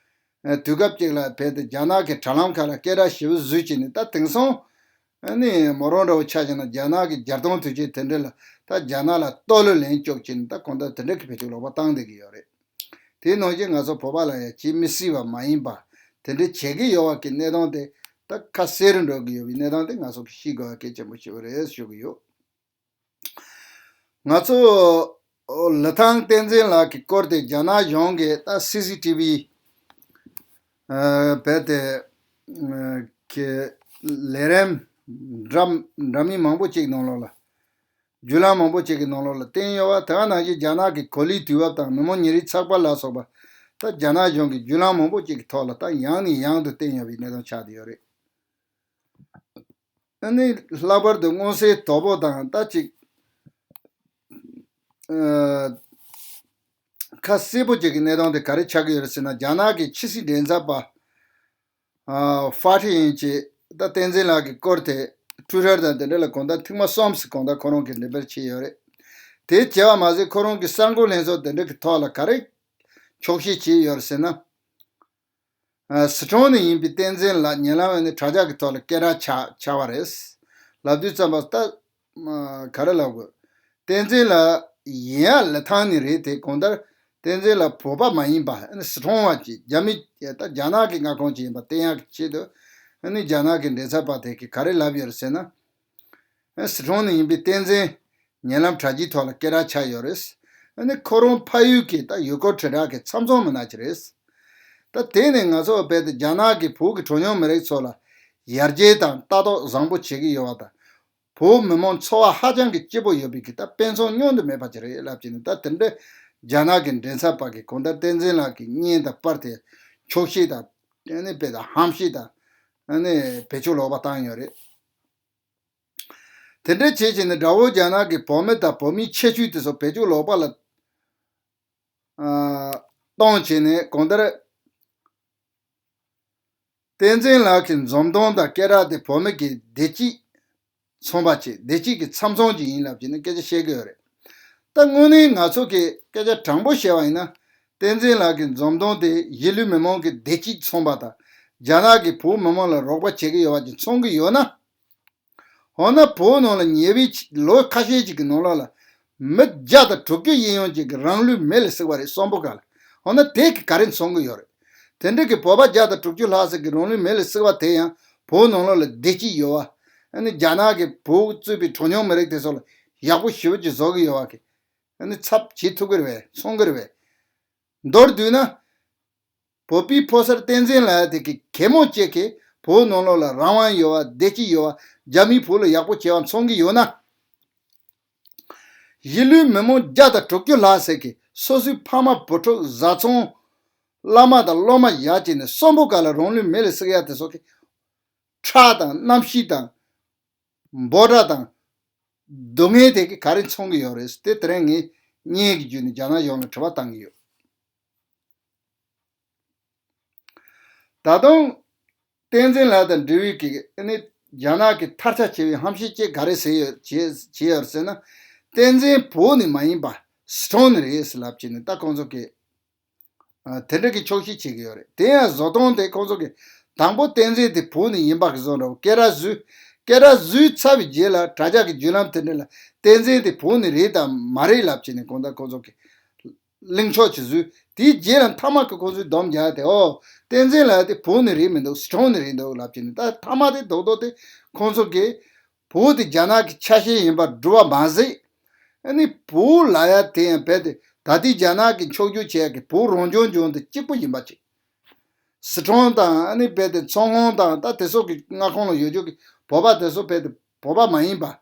ཨ། དུས་སྐབས་གཅིག་ལ་བལ་དུ་རྒྱ་ནག་གི་དྲ་ལམ་ཁག་ལ་སྐད་གྲགས་ཞེ་པོ་བཟོས་བྱས་ནས། ད་དེང་སང་ཨ་ནི་མོ་རང་འདྲ་བོ་ཆ་བཞག་ན་རྒྱ་ནག་གི་རྒྱལ་སྟོན་དུས་ཆེན་དེ་འདྲ་ལ་ད་རྒྱ་ནག་ལ་ལྟོ་ལོ་ལེན་བཅུག་བྱས་ནས། ད་གང་ལྟར་དེ་འདྲ་གི་བེད་སྤྱོད་ལོག་པ་བཏང་བསྡད་ཀྱི་ཡོད་རེད། དེའི་ནང་བཞིན་ང་ཚོ་བོད་པ་ལ་ཡང་བྱེད་མི་སྲིད་པ་མ་ཡིན་པ། དེ་འདྲ་བྱེད་ཀྱི་ཡོད་པ་གི་གནས་སྟངས་དེ་ད་ཁ་གསལ་རུ་འགྲོ་གི་ཡོད་པའི་གནས་སྟངས་དེ་ང་ཚོ་གིས་ཤེས་དགོས་པ་གལ་ཆེན་པོ་ཞིག་རེད་ཞུ་གི་ཡོད། ང་ཚོ་ལི་ཐང་བསྟན་འཛིན་ལགས་ཀྱི་སྐོར་དེ་རྒྱ་ནག་གཞུང་གིས་ད་སི་སི་ཊི་བི། ཨ། བལ་དེ། ཨ། གི་ལས་རིམ་འདྲ་འདྲ་མིན་མང་པོ་ཅིག་ནང་ལོགས་ལ། བརྒྱུད་ལམ་མང་པོ་ཅིག་གི་ནང་ལོགས་ལ་བསྟན་ཡོད་པ། དེ་ག་ནང་བཞིན་རྒྱ་ནག་གི་གོ་ལའི་དུས་བབ་དང་མི་མང་ཉིན་རེའི་ཚགས་པར་ལ་སོགས་པ་ད་རྒྱ་ནག་གཞུང་གི་བརྒྱུད་ལམ་མང་པོ་ཅིག་གི་ཐོག་ལ་ད་ཡང་ནས་ཡང་དུ་བསྟན་ཡོད་པའི་གནས་སྟངས་ཆགས་བསྡད་ཡོད་རེད། ཨ་ནི་ལྷག་པར་དུ་མངོན་གསལ་དོད་པོ་དང་ད་ཅིག་ཨ། ཁ་གསལ་པོ་ཅིག་གི་གནས་སྟངས་དེ་ག་རེ་ཆགས་ཀྱི་ཡོད་རེད་ཟེར་ན། རྒྱ་ནག་གི་ཕྱི་སྲིད་མགྲིན་ཚབ་པ། ཨ། ཧྥ་ཁྲི་ཡིན་གྱི་ད་བསྟན་འཛིན་ལགས་ཀྱི་སྐོར་དེ་ཊུའི་ཊར་དང་དེ་འདྲ་ལ་གང་ལྟར་ཐེངས་མ་གསུམ་ཙམ་གང་ལྟར་ཁོ་རང་གིས་འགྲེམས་སྤེལ་བྱས་ཡོད་རེད། དེ་བྱས་པ་མ་ཟད་ཁོ་རང་གི་གསར་འགོད་ལྷན་ཚོགས་དེ་འདྲ་གི་ཐོག་ལ་ག་རེ་འཁྱོག་བཤད་བྱས་ཡོད་རེད་ཟེར་ན། ཨ། སི་ཁྲོན་ནས་ཡིན་པའི་བསྟན་འཛིན་ལགས་ཉེ་ལམ་ནས་དྲ་རྒྱ་གི་ཐོག་ལ་སྐད་གྲགས་ཆགས་ཆགས་པ་རེད། ལབ་དུས་ཙམ་པ་ད། ཨ། ག་རེ་ལབ་དགོས། བསྟན་འཛིན་ལགས་ཡིན་ཡང་ལི་ཐང་ནས་རེད་དེ། གང་ལྟར་བསྟན་འཛིན་ལགས་བོད་པ་མ་ཡིན་པ། ཨ་ནི་སི་ཁྲོན་པ་ཅིག་རྒྱ་མི་ད་རྒྱ་ནག་གི་མངའ་ཁོངས་ཅིག་ཡིན་པ་བསྟན་ཡག་གི་ཆེད་དུ། ཨ་ནི་རྒྱ་ནག་གི་མགྲིན་ཚབ་པ་དེ་གིས་ག་རེ་ལབ་ཡོད་རེད་ཟེར་ན། ཨ། སི་ཁྲོན་ནས་ཡིན་པའི་བསྟན་འཛིན་ཉེ་ལམ་དྲ་རྒྱའི་ཐོག་ལ་སྐད་གྲགས་ཆགས་ཡོད་རེད། ཨ་ནི་ཁོ་རང་ཕ་ཡུལ་གྱི་ད་ཡུལ་སྐོར་དྲིལ་བསྒྲགས་ཀྱི་ཚབ་མཚོན་མི་སྣ་ཅིག་རེད། ད་དེ་ནས་ང་ཚོ་བལ་དུ་རྒྱ་ནག་གིས་བོད་ཀྱི་གྲངས་ཉུང་མི་རིགས་ཚོ་ལ་ཡར་རྒྱས་དང་ལྟ་རྟོག་བཟང་པོ་བྱེད་ཀྱི་ཡོད་པ་དང་། བོད་མི་མང་འཚོ་བ་ཧ་ཅང་གི་སྐྱིད་པོ་ཡོད་པའི་གི་ད་དཔེ་མཚོན་བསྙོན་དུ་མེད་པ་ཅིག་རེད་ལབ་ཀྱི་ནི། ད་དེ་འདྲ་རྒྱ་ནག་གི་མགྲིན་ཚབ་པ་གིས་གང་ལྟར་བསྟན་འཛིན་ལགས་ཀྱི་བརྙན་དང་པར་དེ་འཁྱོག་བཤད་དང་། ཨ་ནི་དཔེ་དང་ཧམ་བཤད་དང་། ཨ་ནི་བེད་སྤྱོད་ལོག་པ་བཏང་ཡོད་རེད། དེ་འདྲ་བྱས་བྱས་ནས་དགྲ་བོ་རྒྱ་ནག་གིས་བོད་མི་དང་བོད་མིའི་ཁྱད་ཆོས་དེ་ཚོ་བེད་སྤྱོད་ལོག་པ་ལ། ཨ། གཏོང་བྱས་ནས་གང་ལྟར། བསྟན་འཛིན་ལགས་ཀྱི་འཛུམ་མདངས་དང་སྐད་གྲགས་དེ་བོད་མི་གི་བདེ་སྐྱིད་མཚོན་པ་ཅིག་བདེ་སྐྱིད་ཀྱི་ཚབ་མཚོན་ཅིག་ཡིན་ལབ་བྱས་ནས་སྐད་ཆ་བཤད་ཀྱི་ཡོད་རེད། ད་དངོས་གནས་ང་ཚོ་གིས་སྐད་ཆ་དྲང་པོ་བཤད་པ་ཡིན་ན། བསྟན་འཛིན་ལགས་ཀྱི་འཛུམ་མདངས་དེ་གཞིས་ལུས་མི་མང་གི་བདེ་སྐྱིད་མཚོན་པ་དང་། རྒྱ་ནག་གིས་བོད་མི་མང་ལ་རོགས་པ་བྱེད་ཀྱི་ཡོད་པ་ཅིག་མཚོན་གྱི་ཡོད་ན། འོ་ན་བོད་ནང་ལ་ཉེ་བའི་ལོ་ཁ་ཤས་ཅིག་གི་ནང་ལོགས་ལ་མི་བརྒྱ་དང་དྲུག་ཅུ་གཡས་གཡོན་ཅིག་གིས་རང་ལུས་མེ་ལ་བསྲེགས་པ་རེད། གསོན་པོ་ག་ལ། འོ་ན་དེ་གིས་ག་རེ་མཚོན་གྱི་ཡོད་རེད། དེ་འདྲ་གི་བོད་པ་བརྒྱ་དང་དྲུག་ཅུ་ལྷག་ཙམ་གྱིས་རང་ལུས་མེ་ལ་བསྲེགས་པ་དེ་ཡང་བོད་ནང་ལོགས་ལ་བདེ་སྐྱིད་ཡོད་པ། ཨ་ནི་རྒྱ་ནག་གིས་བོད་གཙོས་པའི་གྲངས་ཉུང་མི་རིགས་དེ་ཚོ་ལ་ཡག་པོ་ཞེ་པོ་ཅིག་བཟོ་གི་ཡོད་པ་གི། ཨ་ནི་ཚབ་བྱེད་ཐུབ་ཀྱི་རེད་པས། མཚོན་གྱི་རེད་པས། མདོར་བསྡུས་ན། བོད་པའི་ཕོ་གསར་བསྟན་འཛིན་ལགས་དེ་གིས་གད་མོ་བྱེད་ཀྱི་བོད་ནང་ལོགས་ལ་རང་དབང་ཡོད་པ། བདེ་སྐྱིད་ཡོད་པ། རྒྱ་མིས་བོད་ལ་ཡག་པོ་བྱས་པ་མཚོན་གྱི་ཡོད་ན། གཞིས་ལུས་མི་མང་བརྒྱ་དང་དྲུག་ཅུ་ལྷག་ཙམ་གྱིས་སོ་སོའི་ཕ་མ་བུ་ཕྲུག་བཟའ་ཚང་། བླ་མ་དང་སློབ་མ་བཞག་བྱས་ནས་གསོན་པོ་ག་ལ་རང་ལུས་མེ་ལ་བསྲེག་ཡ་དེ་ཚོ་གི་ཁྲག་དང་རྣམ་ཤེས་དང་། འབོད་སྒྲ་དང་། སྡུག་བསྔལ་དེ་གིས་ག་རེ་མཚོན་གྱི་ཡོད་རེད། དེ་དེ་རིང་ངས་བརྙན་གྱི་བརྒྱུད་ནས་རྒྱ་ནག་གཞུང་ལ་དྲི་བ་བཏང་གི་ཡོད། ད་དུང་། བསྟན་འཛིན་ལགས་དང་འབྲེལ་བའི་གི་ཨ་ནི་རྒྱ་ནག་གི་ཐར་ཆ་ཆེ་བའི་ཧམ་བཤད་ཅིག་ག་རེ་ཟེར་ཡོད་བྱས་བྱས་ཡོད་ཟེར་ན། བསྟན་འཛིན་བོད་ནས་མ་ཡིན་པ་སི་ཁྲོན་ནས་རེད་ཟེར་ལབ་བྱས་ནས། ད་ཁོང་ཚོ་གིས་ཨ་དེ་འདྲ་གི་འཁྱོག་བཤད་བྱེད་ཀྱི་ཡོད་རེད། དེ་ཡང་བཟོ་སྟངས་དེ་ཁོང་ཚོ་གིས་དང་པོ་བསྟན་འཛིན་དེ་བོད་ནས་ཡིན་པ་གི་བཟོ་འདྲ་བོ། སྐད་གྲགས་བཟོས། སྐད་གྲགས་བཟོས་ཚར་བའི་རྗེས་ལ་དྲ་རྒྱ་གི་བརྒྱུད་ལམ་དེ་འདྲ་ལ་བསྟན་འཛིན་དེ་བོད་ནས་རེད་དང་མ་རེད་ལབ་བྱས་ནས་གང་ལྟར་ཁོང་ཚོ་གིས་གླེང་ཕྱོགས་ཅིག་བཟོས། དེའི་རྗེས་ལ་མཐའ་མ་གི་ཁོ་ཚོས་སྡོམ་རྒྱག་སྟེ། ཨོ། བསྟན་འཛིན་ལགས་དེ་བོད་ནས་རེད་མི་འདུག་སི་ཁྲོན་ནས་རེད་འདུག་ལབ་ཀྱི་ནི། ད་མཐའ་མ་དེ་རྡོག་རྡོག་དེ་ཁོང་ཚོ་གིས་བོད་དེ་རྒྱ་ནག་གི་ཆ་ཤས་ཡིན་པར་སྒྲུབ་པ་མ་ཟད། ཨ་ནི་བོད་ལབ་ཡ་དེ་ཡང་རྦད་དེ་ད་ལྟའི་རྒྱ་ནག་གིས་འཕྱོག་བསྒྱུར་བྱེད་ཡ་གི་བོད་རང་སྐྱོང་ལྗོངས་དེ་གཅིག་པུ་ཡིན་པ་ཅིག་སི་ཁྲོན་དང་ཨ་ནི་རྦད་དེ་མཚོ་སྔོན་དང་ད་དེ་སོགས་ཀྱི་མངའ་ཁོངས་ལ་ཡོད་རྒྱུ་གི་བོད་པ་དེ་ཚོ་རྦད་དེ་བོད་པ་མ་ཡིན་པ།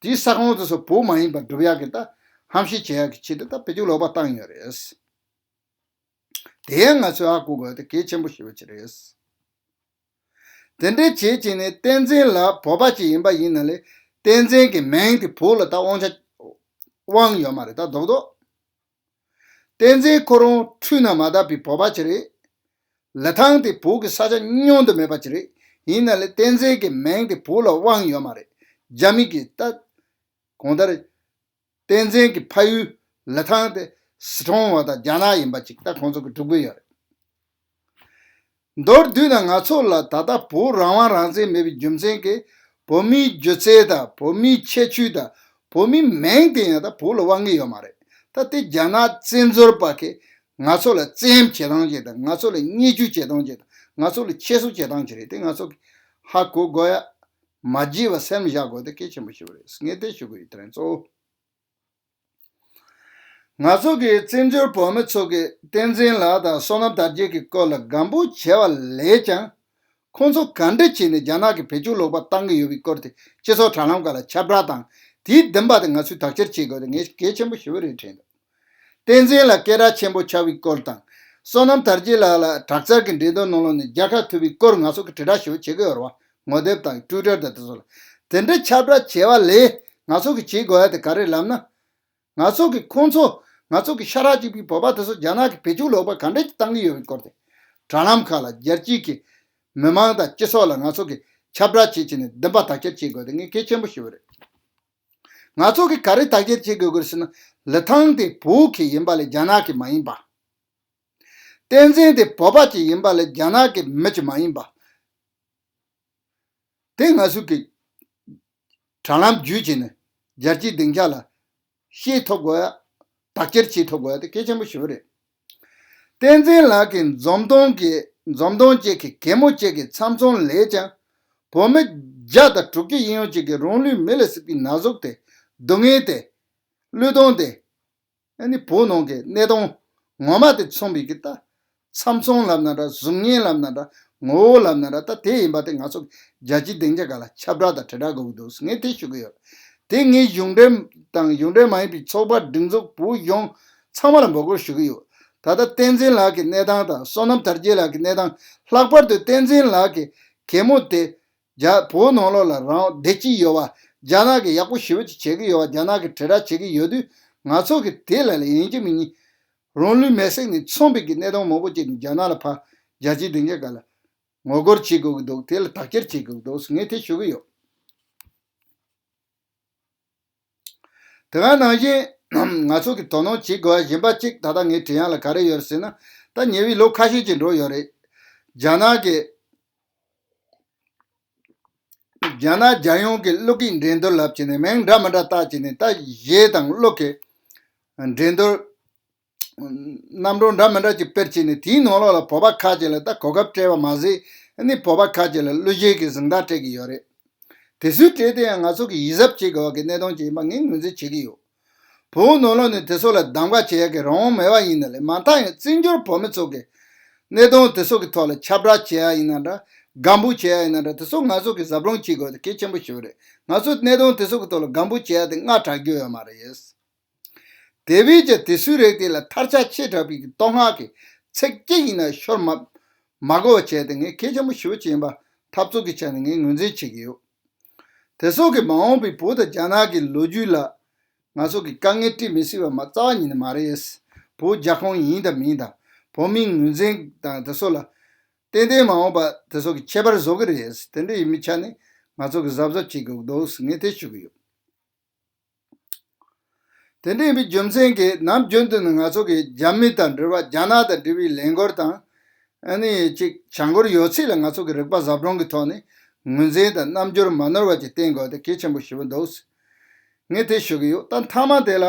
དེའི་ས་ཁོངས་དེ་ཚོ་བོད་མ་ཡིན་པ་སྒྲུབ་ཡག་གི་ད་ཧམ་བཤད་བྱེད་ཡག་གི་ཆེད་དུ་ད་བེད་སྤྱོད་ལོག་པ་བཏང་ཡོད་རེད། དེ་ཡང་ང་ཚོས་ཧ་གོ་དགོས་དེ་གལ་ཆེན་པོ་ཞེ་པོ་ཅིག་རེད། དེ་འདྲའི་བྱེད་ཀྱི་ནི་བསྟན་འཛིན་ལགས་བོད་པ་ཅིག་ཡིན་པ་ཡིན་ན་ལས་བསྟན་འཛིན་གྱི་མིང་དེ་བོད་ལ་ད་དབང་ཆ་དབང་ཡོད་མ་རེད། ད་རྡོག་རྡོག་བསྟན་འཛིན་ཁོ་རང་འཁྲུལ་ན་མ་དག་པའི་བོད་པ་ཅིག་རེད། ལི་ཐང་དེ་བོད་ཀྱི་ས་ཆ་མཉམ་དུ་མེད་པ་ཅིག་རེད། ཡིན་ན་ལས་བསྟན་འཛིན་གྱི་མིང་དེ་བོད་ལ་དབང་ཡོད་མ་རེད། རྒྱ་མི་གིས་ད་གང་ལྟར་བསྟན་འཛིན་གྱི་ཕ་ཡུལ་ལི་ཐང་དེ་སི་ཁྲོན་བ་དང་རྒྱ་ནག་ཡིན་པ་ཅིག་ད་ཁོང་ཚོ་གིས་སྒྲུབ་ཀྱི་ཡོད་རེད། མདོར་བསྡུས་ན་ང་ཚོ་ལ་ད་ལྟ་བོད་རང་དབང་རང་བཙན་མེད་པའི་རྒྱུ་མཚན་གྱིས་བོད་མིའི་སྒྱུ་རྩལ་དང་བོད་མིའི་ཁྱད་ཆོས་དང་བོད་མིའི་མིང་དེ་ཡང་ད་བོད་ལ་དབང་གི་ཡོད་མ་རེད། ད་དེ་རྒྱ་ནག་བཙན་འཛུལ་པ་གིས་ང་ཚོ་ལ་བཙན་བྱེད་སྟངས་ཅིག་དང་ང་ཚོ་ལ་བརྙས་བཅོས་བྱེད་སྟངས་ཅིག་དང་ང་ཚོ་ལ་ཁྱད་གསོད་བྱེད་སྟངས་ཅིག་རེད། དེ་ང་ཚོ་གིས་ཧ་གོ་དགོས་ཡ། མ་བརྗེད་པ་སེམས་བཞག་དགོས་དེ་གལ་ཆེན་པོ་ཞིག་རེད། ངས་དེ་ཞུ་གི་ཡོད། དེ་རིང་གཙོ་བོ། ང་ཚོ་གི་བཙན་བྱོལ་བོད་མི་ཚོ་གི་བསྟན་འཛིན་ལགས་དང་བསོད་ནམས་དར་རྒྱས་ཀྱི་སྐོར་ལ་དགའ་འབོད་བྱས་པ་ལས་ཀྱང་། ཁོང་ཚོ་ག་འདྲ་བྱས་ནས་རྒྱ་ནག་གི་བེད་སྤྱོད་ལོག་པ་བཏང་གི་ཡོད་པའི་སྐོར་དེ་སྤྱི་ཚོགས་དྲ་ལམ་ཁག་ལ་ཁྱབ་བསྒྲགས་དང་དེའི་བདེན་པ་དེ་ང་ཚོས་དག་ཐེར་བྱེད་དགོས་དེ་ངས་གལ་ཆེན་པོ་ཞེ་པོ་རེད་དྲན་འདུག་བསྟན་འཛིན་ལགས་སྐད་གྲགས་ཆེན་པོ་ཆགས་པའི་སྐོར་དང་། བསོད་ནམས་དར་རྒྱས་ལགས་ལ་དྲག་རྩལ་གྱི་འགྲན་བསྡུར་ནང་ལོགས་ནས་རྒྱལ་ཁ་ཐོབ་པའི་སྐོར་ང་ཚོ་གི་དྲིལ་བསྒྲགས་ཞེ་པོ་བྱེད་ཀྱི་ཡོད་རེད་བ། ངོ་དེབ་དང་ཊུའི་ཊར་དང་དེ་ཚོ་ལ། དེ་འདྲའི་ཁྱབ་བསྒྲགས་བྱས་པ་ལས་ང་ཚོ་གི་བྱེད་དགོས་ཡ་དེ་ག་རེ་ལབ་ན། ང་ཚོ་གི་ཁོང་ཚོ་ང་ཚོ་གི་ཤ་ཁྲག་གཅིག་པའི་བོད་པ་དེ་ཚོ་རྒྱ་ནག་གི་བེད་སྤྱོད་ལོག་པ་ག་འདྲ་ཞིག་བཏང་གི་ཡོད་པའི་སྐོར་དེ། དྲ་ལམ་ཁག་ལ་རྒྱལ་སྤྱིའི་གི་མི་མང་དང་སྤྱི་ཚོགས་ལ་ང་ཚོ་གི་ཁྱབ་བསྒྲགས་བྱེད་བྱས་ནས་བདེན་པ་དག་ཐེར་བྱེད་དགོས་དེ་ངས་གལ་ཆེན་པོ་ཞུ་བ་རེད། ང་ཚོ་གིས་ག་རེ་དག་ཐེར་བྱེད་དགོས་ཀྱི་རེད་ཟེར་ན། ལི་ཐང་དེ་བོད་ཀྱི་ཡིན་པ་ལས་རྒྱ་ནག་གི་མ་ཡིན་པ། བསྟན་འཛིན་དེ་བོད་པ་ཅིག་ཡིན་པ་ལས་རྒྱ་ནག་གི་མི་ཅིག་མ་ཡིན་པ། དེ་ང་ཚོ་གིས་དྲ་ལམ་བརྒྱུད་བྱས་ནས་རྒྱལ་སྤྱིའི་སྡིངས་ཆ་ལ་ཤེས་ཐུབ་དགོས་ཡ། དག་ཐེར་བྱེད་ཐུབ་དགོས་ཡ་དེ་གལ་ཆེན་པོ་ཞེ་པོ་རེད། བསྟན་འཛིན་ལགས་ཀྱིས་འཛུམ་གདོང་གི་འཛུམ་གདོང་བཅས་ཀྱི་གད་མོ་བཅས་ཀྱི་མཚམས་མཚོན་ལས་ཀྱང་། བོད་མི་བརྒྱ་དང་དྲུག་ཅུ་ཡིན་ཡང་གཅིག་གིས་རང་ལུས་མེ་ལ་བསྲེགས་པའི་ན་ཟུག་དེ། སྡུག་བསྔལ་དེ། བློས་གཏོང་དེ། ཨ་ནི་བོད་ནང་གི་གནས་སྟངས་ངོ་མ་དེ་མཚོན་པའི་གི་ད། མཚམས་མཚོན་ལབ་ན་འདྲ། གཟུགས་བརྙན་ལབ་ན་འདྲ། ངོ་བོ་ལབ་ན་འདྲ། ད་དེ་ཡིན་པ་དེ་ང་ཚོ་རྒྱལ་སྤྱིའི་སྡིངས་ཆ་ཁག་ལ་ཁྱབ་བསྒྲགས་དང་དྲིལ་བསྒྲགས་དགོས་ཀྱི་འདུག་ངས་དེ་ཞུ་གི་ཡོད། དེ་ངས་གཞུང་འབྲེལ་དང་གཞུང་འབྲེལ་མ་ཡིན་པའི་ཚོགས་པ་སྒྲིག་འཛུགས་བོད་གཞུང་ཚང་མ་ལ་འབོད་སྐུལ་ཞུ་གི་ཡོད། ད་ལྟ་བསྟན་འཛིན་ལགས་ཀྱི་གནས་སྟངས་དང་བསོད་ནམས་དར་རྒྱས་ལགས་ཀྱི་གནས་སྟངས། ལྷག་པར་དུ་བསྟན་འཛིན་ལགས་ཀྱི་གད་མོ་དེ། རྒྱ་བོད་ནང་ལོགས་ལ་རང་བདེ་སྐྱིད་ཡོད་པ། རྒྱ་ནག་གིས་ཡག་པོ་ཞེ་པོ་ཅིག་བྱེད་ཀྱི་ཡོད་པ། རྒྱ་ནག་གིས་དྲིལ་བསྒྲགས་བྱེད་ཀྱི་ཡོད་དུས། ང་ཚོ་གིས་དེ་ལ་ལ་ཡིན་གཅིག་མིན་གཉིས་རང་ལུས་མེར་སྲེག་ནས་མཚོན་པའི་གི་གནས་སྟངས་མང་པོ་ཅིག་ནི་རྒྱ་ནག་ལ་ཕར་རྒྱལ་སྤྱིའི་སྡིངས་ཆ་ཁག་ལ་ངོ་རྒོལ་བྱེད་དགོས་ཀྱི་འདུག་དེ་ལ་དག་ཐེར་བྱེད་དགོས་ཀྱི་འདུག་ངས་དེ་ཞུ་གི་ཡོད། དེ་ག་ནང་བཞིན་ང་ཚོ་གིས་དོ་སྣང་བྱེད་དགོས་པ་གཞན་པ་གཅིག་ད་ལྟ་ངས་དྲི་ཡག་ལ་ག་རེ་ཡོད་ཟེར་ན། ད་ཉེ་བའི་ལོ་ཁ་ཤས་ཀྱི་འགྲོ་ཡོད་རེད། རྒྱ་ནག་གི་རྒྱ་ནག་རྒྱལ་ཡོངས་ཀྱི་གློག་གི་འགྲན་བསྡུར་ལབ་བྱས་ནས་མིང་འདྲ་མི་འདྲ་བཏགས་བྱས་ནས། ད་གཞས་དང་གློག་གི་འགྲན་བསྡུར། རྣམ་གྲངས་འདྲ་མི་འདྲ་ཅིག་སྤེལ་བྱས་ནས། དེའི་ནང་ལོགས་ལ་བོད་པ་ཁག་ཅིག་ལ་ད་གོ་སྐབས་སྤྲད་པ་མ་ཟད། ཨ་ནི་བོད་པ་ཁག་ཅིག་ལ་གླུ་གཞས་ཀྱི་གཟེངས་རྟགས་སྤྲད་ཀྱི་ཡོད་རེད། དེ་ཚོའི་གྲས་དེ་ཡང་ང་ཚོ་གིས་ཡིད་གཟབ་བྱེད་དགོས་པ་གི་གནད་དོན་ཅིག་ཡིན་པ་ངས་ངོས་འཛིན་བྱེད་ཀྱི་ཡོད། བོད་ནང་ལོགས་ནས་དེ་ཚོ་ལ་གདམ་ག་བྱེད་ཡག་གི་རང་དབང་མེད་པ་ཡིན་ན་ལས། མ་མཐའ་ཡང་བཙན་བྱོལ་བོད་མི་ཚོ་གི་གནད་དོན་དེ་ཚོ་གི་ཐོག་ལ་ཁྱབ་བསྒྲགས་བྱེད་ཡག་ཡིན་ན་འདྲ། དགའ་འབོད་བྱེད་ཡག་ཡིན་ན་འདྲ། དེ་ཚོ་ང་ཚོ་གིས་གཟབ་རུམ་བྱེད་དགོས་དེ་གལ་ཆེན་པོ་ཞིག་རེད། ང་ཚོ་གནད་དོན་དེ་ཚོ་གི་ཐོག་ལ་དགའ་འབོད་བྱེད་ཡག་དེ་སྔ་དྲགས་རྒྱུ་ཡོད་མ་རེད། དེ་བས་ཀྱང་དེ་ཚོའི་རིགས་དེ་ལ་ཐར་ཆ་ཆེ་དྲགས་པའི་བསྟོད་བསྔགས་ཀྱི་ཚིག་གཅིག་ཡིན་ན་ཤོར་མ་མ་དགོས་པ་བྱས་ཏེ་ངས་གལ་ཆེན་པོ་ཞེ་པོ་ཅིག་ཡིན་པ་འཐབ་རྩོད་ཀྱི་ཆ་ནས་ངས་ངོས་འཛིན་བྱེད་ཀྱི་ཡོད། དེ་སོགས་ཀྱིས་མ་འོངས་པའི་བོད་དང་རྒྱ་ནག་གི་ལོ་རྒྱུས་ལ་ང་ཚོ་གི་དཀའ་ངལ་སྤྲད་མི་སྲིད་པ་མ་རྩ་བ་ཉིད་ནས་མ་རེད། བོད་རྒྱལ་ཁོངས་ཡིན་དང་མིན་དང་། བོད་མིའི་ངོས་འཛིན་དང་དེ་སོགས་ལ་ཏན་ཏན་མ་འོངས་པ་དེ་སོགས་ཀྱི་ཁྱད་པར་བཟོ་གི་རེད། དེ་འདྲ་ཡིན་པའི་ཆ་ནས་ང་ཚོ་གི་གཟབ་གཟབ་བྱེད་དགོས་འདུག་ངས་དེ་ཞུ་གི་ཡོད། དེ་འདྲ་ཡིན་པའི་རྒྱུ་མཚན་གྱིས་ནམ་རྒྱུན་དུ་ནི་ང་ཚོ་གིས་རྒྱ་མི་དང་འབྲེལ་བ། རྒྱ་ནག་དང་འབྲེལ་བའི་ལས་འགུལ་དང་། ཨ་ནི་ཅིག་བྱ་འགུལ་ཡོད་ཚད་ལ་ང་ཚོ་གི་རིག་པ་གཟབ་རུམ་གྱི་ཐོག་ནས་ངོས་འཛིན་དང་རྣམ་འགྱུར་མ་ནོར་བ་ཅིག་བསྟན་དགོས་དེ་གལ་ཆེན་པོ་ཞེ་པོ་འདུག་ངས་དེ་ཞུ་གི་ཡོད། ད་མཐའ་མ་དེ་ལ་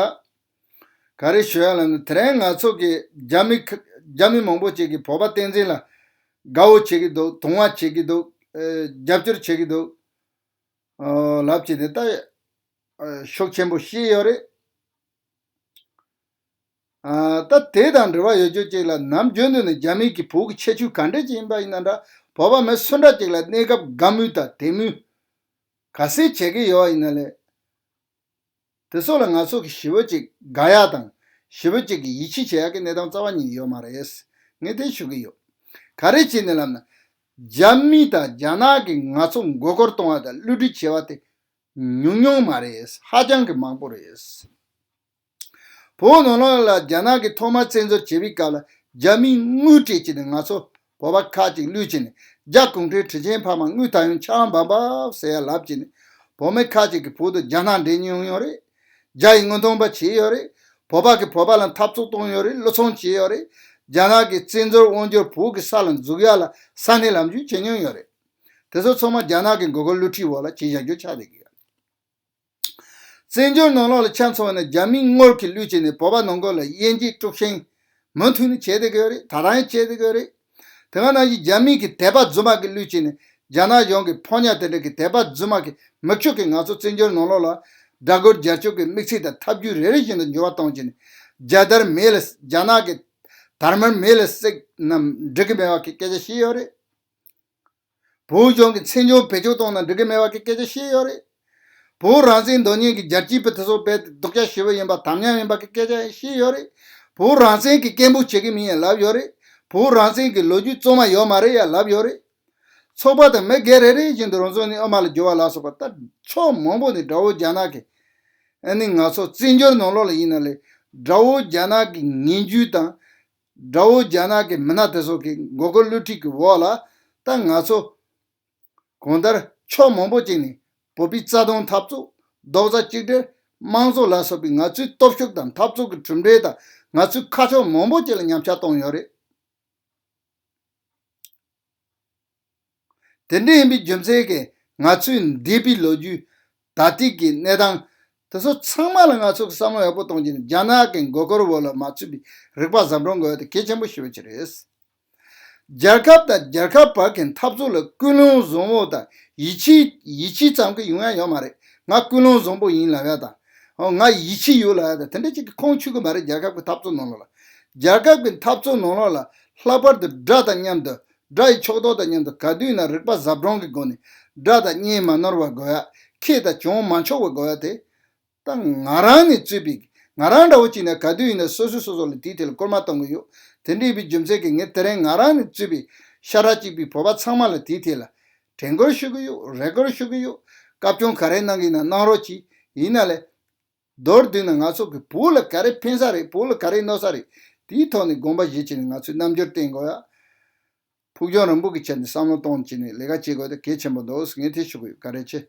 ག་རེ་ཞུ་ཡ་ལབ་ན། དེ་རིང་ང་ཚོ་གི་རྒྱ་མི་ཁ་རྒྱ་མི་མང་པོ་ཅིག་གིས་བོད་པ་བསྟན་འཛིན་ལགས་ དགའ་བོ་བྱེད་ཀྱི་འདུག་དུང་བ་བྱེད་ཀྱི་འདུག་ཨེ་རྒྱབ་སྐྱོར་བྱེད་ཀྱི་འདུག་ཨོ་ལབ་བྱས་ནས་ད་ཨེ་ཤུགས་ཆེན་པོ་བཤད་ཡོད་རེད། ཨ་ད་དེ་དང་འབྲེལ་བ་ཡོད་རྒྱུ་ཅིག་ལ། ནམ་རྒྱུན་དུ་ནས་རྒྱ་མི་གི་བོད་ཀྱི་ཁྱད་ཆོས་ག་འདྲས་ཅིག་ཡིན་པ་ཡིན་ན་འདྲ། བོད་པ་མི་སུ་འདྲ་ཅིག་ལ་གནས་སྐབས་དགའ་མོས་དང་དད་མོས་ག་ཚད་བྱེད་ཀྱི་ཡོད་ཡིན་ན་ལས། དེ་ཚོ་ལ་ང་ཚོ་གི་ཞེ་པོ་ཅིག་དགའ་ཡག་དང་ཞེ་པོ་ཅིག་གི་ཡིད་ཆེས་བྱེད་ཡག་གི་གནས་སྟངས་རྩ་བ་ཉིད་ཡོད་མ་རེད། ངས་དེ་ཞུ་གི་ཡོད། ག་རེ་བྱས་ནས་ལབ་ན། རྒྱ་མི་དང་རྒྱ་ནག་གིས་ང་ཚོ་མགོ་སྐོར་གཏོང་བ་དང་བསླུ་བྲིད་བྱེད་པ་དེ་ཉུང་ཉུང་མ་རེད། ཧ་ཅང་གི་མང་པོ་རེད། བོད་ནང་ལོགས་ལ་རྒྱ་ནག་གིས་ཐོག་མར་བཙན་འཛུལ་བྱེད་པའི་སྐབས་ལ། རྒྱ་མིས་དངུལ་སྤྲད་བྱས་ནས་ང་ཚོ་བོད་པ་ཁག་ཅིག་བསླུས་བྱས་ནས། རྒྱ་གུང་ཁྲན་དྲིན་ཆེན་ཕ་མ་དངུལ་ཐང་ཡོང་ཆང་འབབ་འབབ་ཟེར་ཡ་ལབ་བྱས་ནས། བོད་མི་ཁག་ཅིག་གིས་བོད་དུ་རྒྱ་ནག་འདྲེན་མྱོང་ཡོད་རེད། རྒྱ་ཡི་དངུལ་ཐང་པ་བྱས་ཡོད་རེད། བོད་པ་གིས་བོད་པ་ལ་འཐབ་རྩོད་གཏོང་ཡོད་རེད། བསླུ་ཚོང་བྱས་ཡོད་རེད། རྒྱ་ནག་གིས་བཙན་འཛུལ་དབང་སྒྱུར་བོད་ཀྱི་ས་ལ་འཛུགས་ཡ་ལ་ས་གནས་ལམ་རྒྱུས་བྱེད་མྱོང་ཡོད་རེད། དེ་ཚོ་ཚང་མ་རྒྱ་ནག་གི་མགོ་སྐོར་བསླུ་བྲིད་འོག་ལ་བྱས་བཞག་རྒྱུ་ཆགས་བསྡད་ཀྱི་ཡོད། བཙན་བྱོལ་ནང་ལོགས་ལ་ཆ་མཚོན་པ་ན། རྒྱ་མིའི་དངུལ་གྱིས་བསླུས་བྱས་ནས་བོད་པ་ནང་ཁུལ་ལ་དབྱེ་འབྱེད་དཀྲུག་ཤིང་མུ་མཐུད་ནས་བྱས་བསྡད་ཀྱི་ཡོད་རེད། ད་ལྟ་ཡང་བྱས་བསྡད་ཀྱི་ཡོད་རེད། དེ་ག་ནང་བཞིན་རྒྱ་མི་གི་དད་པ་རྫུན་མ་གིས་བསླུས་བྱས་ནས། རྒྱ་ནག་གཞུང་གི་ཕོ་ཉ་དེ་འདྲ་གི་དད་པ་རྫུན་མ་གིས་མི་ཁྱོད་ཀྱིས་ང་ཚོ་བཙན་བྱོལ་ནང་ལོགས་ལ་དགྲ་རྒོལ་རྒྱལ་སྤྱོད་ཀྱི་དམིགས་ཚད་དང་ཐབས་ཇུས་རེ་རེ་བཞིན་དུ་འགྱུར་བ་གཏོང་བྱས་ནས། རྒྱ་དར་མེ་ལ། རྒྱ་ནག་གི་དར་དམར་མེ་ལ་བསྲེགས་ན་འགྲིག་གི་མེད་པ་གི་སྐད་ཆ་བཤད་ཡོད་རེད། བོད་གཞུང་གིས་བཙན་བྱོལ་བེད་སྤྱོད་གཏོང་ན་འགྲིག་གི་མེད་པ་གི་སྐད་ཆ་བཤད་ཡོད་རེད། བོད་རང་བཙན་འདོད་མཁན་གྱི་རྒྱལ་གཅེས་པ་དེ་ཚོ་རྦད་དེ་སྡུག་ཅག་ཞེ་པོ་ཡིན་པ། དམ་ཉམས་ཡིན་པ་གི་སྐད་ཆ་བཤད་ཡོད་རེད། བོད་རང་བཙན་གྱི་སྐད་འབོད་བྱེད་ཀྱི་མིན་ཡང་ལབ་ཡོད་རེད། བོད་རང་བཙན་གྱི་ལོ་རྒྱུས་རྩོད་མ་ཡོད་མ་རེད་ཡང་ལབ་ཡོད་རེད། ཚོགས་པ་དང་མི་སྒེར་རེ་རེ་བཞིན་དུ་རང་ཚོ་ནས་ཨ་མ་ལ་རྒྱུ་བ་ལ་སོགས་པ། ད་ཕྱོགས་མང་པོ་ནས་དགྲ་བོ་རྒྱ་ནག་གི། ཨ་ནི་ང་ཚོ་བཙན་བྱོལ་ནང་ལོགས་ལ་ཡིན་ན་ལས། དགྲ་བོ་རྒྱ་ནག་གི་ངན་ཇུས་དང་། དགྲ་བོ་རྒྱ་ནག་གི་མི་སྣ་དེ་ཚོ་གི་མགོ་སྐོར་བསླུ་བྲིད་ཀྱི་འོག་ལ། ད་ང་ཚོ་གང་ལྟར་ཕྱོགས་མང་པོ་ཅིག་ནས་བོད་པའི་རྩ་དོན་འཐབ་རྩོད། རྡོག་རྩ་གཅིག་སྒྲིལ། དམངས་གཙོ་ལ་སོགས་པའི་ང་ཚོའི་སྟོབས་ཤུགས་དང་འཐབ་རྩོད་ཀྱི་གྲུབ་འབྲས་དང་། ང་ཚོའི་ཁ་ཕྱོགས་མང་པོ་ཅིག་ལ་ཉམས་ཆག་བཏང་ཡོད་རེད། དེ་འདྲ་ཡིན་པའི་རྒྱུ་མཚན་གྱིས། ང་ཚོའི་འདས་པའི་ལོ་རྒྱུས། ད་ལྟའི་གི་གནས་སྟངས། དེ་ཚོ་ཚང་མ་ལ་ང་ཚོ་གི་བསམ་བློ་ཡག་པོ་གཏོང་གི་ནས། རྒྱ་ནག་གི་མགོ་སྐོར་འོག་ལ་མ་ཚུད་པའི་རིག་པ་གཟབ་གྲུང་དགོས་ཡ་དེ་གལ་ཆེན་པོ་ཞེ་པོ་ཅིག་རེད། རྒྱལ་ཁབ་དང་རྒྱལ་ཁབ་བར་གྱི་འཐབ་རྩོད་ལ་ཀུན་སློང་བཟང་བོ་དང་ཡིད་ཆེས། ཡིད་ཆེས་ཙམ་གྱིས་ཡོང་ཡ་ཡོད་མ་རེད། ང་ཀུན་སློང་བཟང་པོ་ཡིན་ལབ་ཡ་དང་། ཨོ་ང་ཡིད་ཆེས་ཡོད་ལབ་ཡ་དང་། དེ་འདྲ་ཅིག་གིས་ཁུངས་འཁྱོལ་གྱི་མ་རེད། རྒྱལ་ཁབ་ཀྱི་འཐབ་རྩོད་ནང་ལོགས་ལ། རྒྱལ་ཁབ་ཀྱི་འཐབ་རྩོད་ནང་ལོགས་ལ། ལྷག་པར་དུ་དགྲ་དང་མཉམ་དུ། དགྲ་ཡི་ཕྱོགས་གཏོགས་དང་མཉམ་དུ་ག་དུས་ཡིན་ན་རིག་པ་གཟབ་གྲུང་གི་སྒོ་ནས། དགྲ་དང་གཉེན་མ་ནོར་བ་དགོས་ཡ། ཁེ་དང་གྱོང་མ་འཕྱོག་པ་དགོས་ཡ་དེ། ད་ང་རང་ནས་གཙོས་པའི། ང་རང་འདྲ་བོ་ཅིག་ན་ག་དུས་ཡིན་ན་སོ་སོས་སོ་སོ་ལ་དེའི་ཐད་ལ་སྐུལ་མ་གཏོང་གི་ཡོད། དེ་འདྲ་ཡིན་པའི་རྒྱུ་མཚན་གྱིས་ངས་དེ་རིང་ང་རང་ནས་གཙོས་པའི་ཤ་ཁྲག་གཅིག་པའི་བོད་པ་ཚང་མ་ལ་དེའི་ཐད་ལ་དྲན་སྐུལ་ཞུ་གི་ཡོད། རེ་སྐུལ་ཞུ་གི་ཡོད། བཀའ་བཀྱོན་ག་རེ་གནང་གི་ཡིན་ན་གནང་རོགས་གྱིས། ཡིན་ན་ལས། མདོར་བསྡུས་ན་ང་ཚོ་གི་བོད་ལ་ག་རེ་ཕན་ས་རེད། བོད་ལ་ག་རེ་གནོད་ས་རེད། དེའི་ཐོག་ནས་དགོངས་པ་བཞེས་བྱས་ནས་ང་ཚོས་རྣམ་འགྱུར་བསྟན་དགོས་ཡ། ཕུགས་རྒྱང་རིང་པོ་གི་ཆེད་ནས་བསམ་བློ་གཏོང་བྱས་ནས་ལས་ཀ་བྱེད་དགོས་དེ་གལ་ཆེན་པོ་འདུག་ངས་དེ་ཞུ་གི་ཡོད། བཀའ་དྲིན་ཆེ།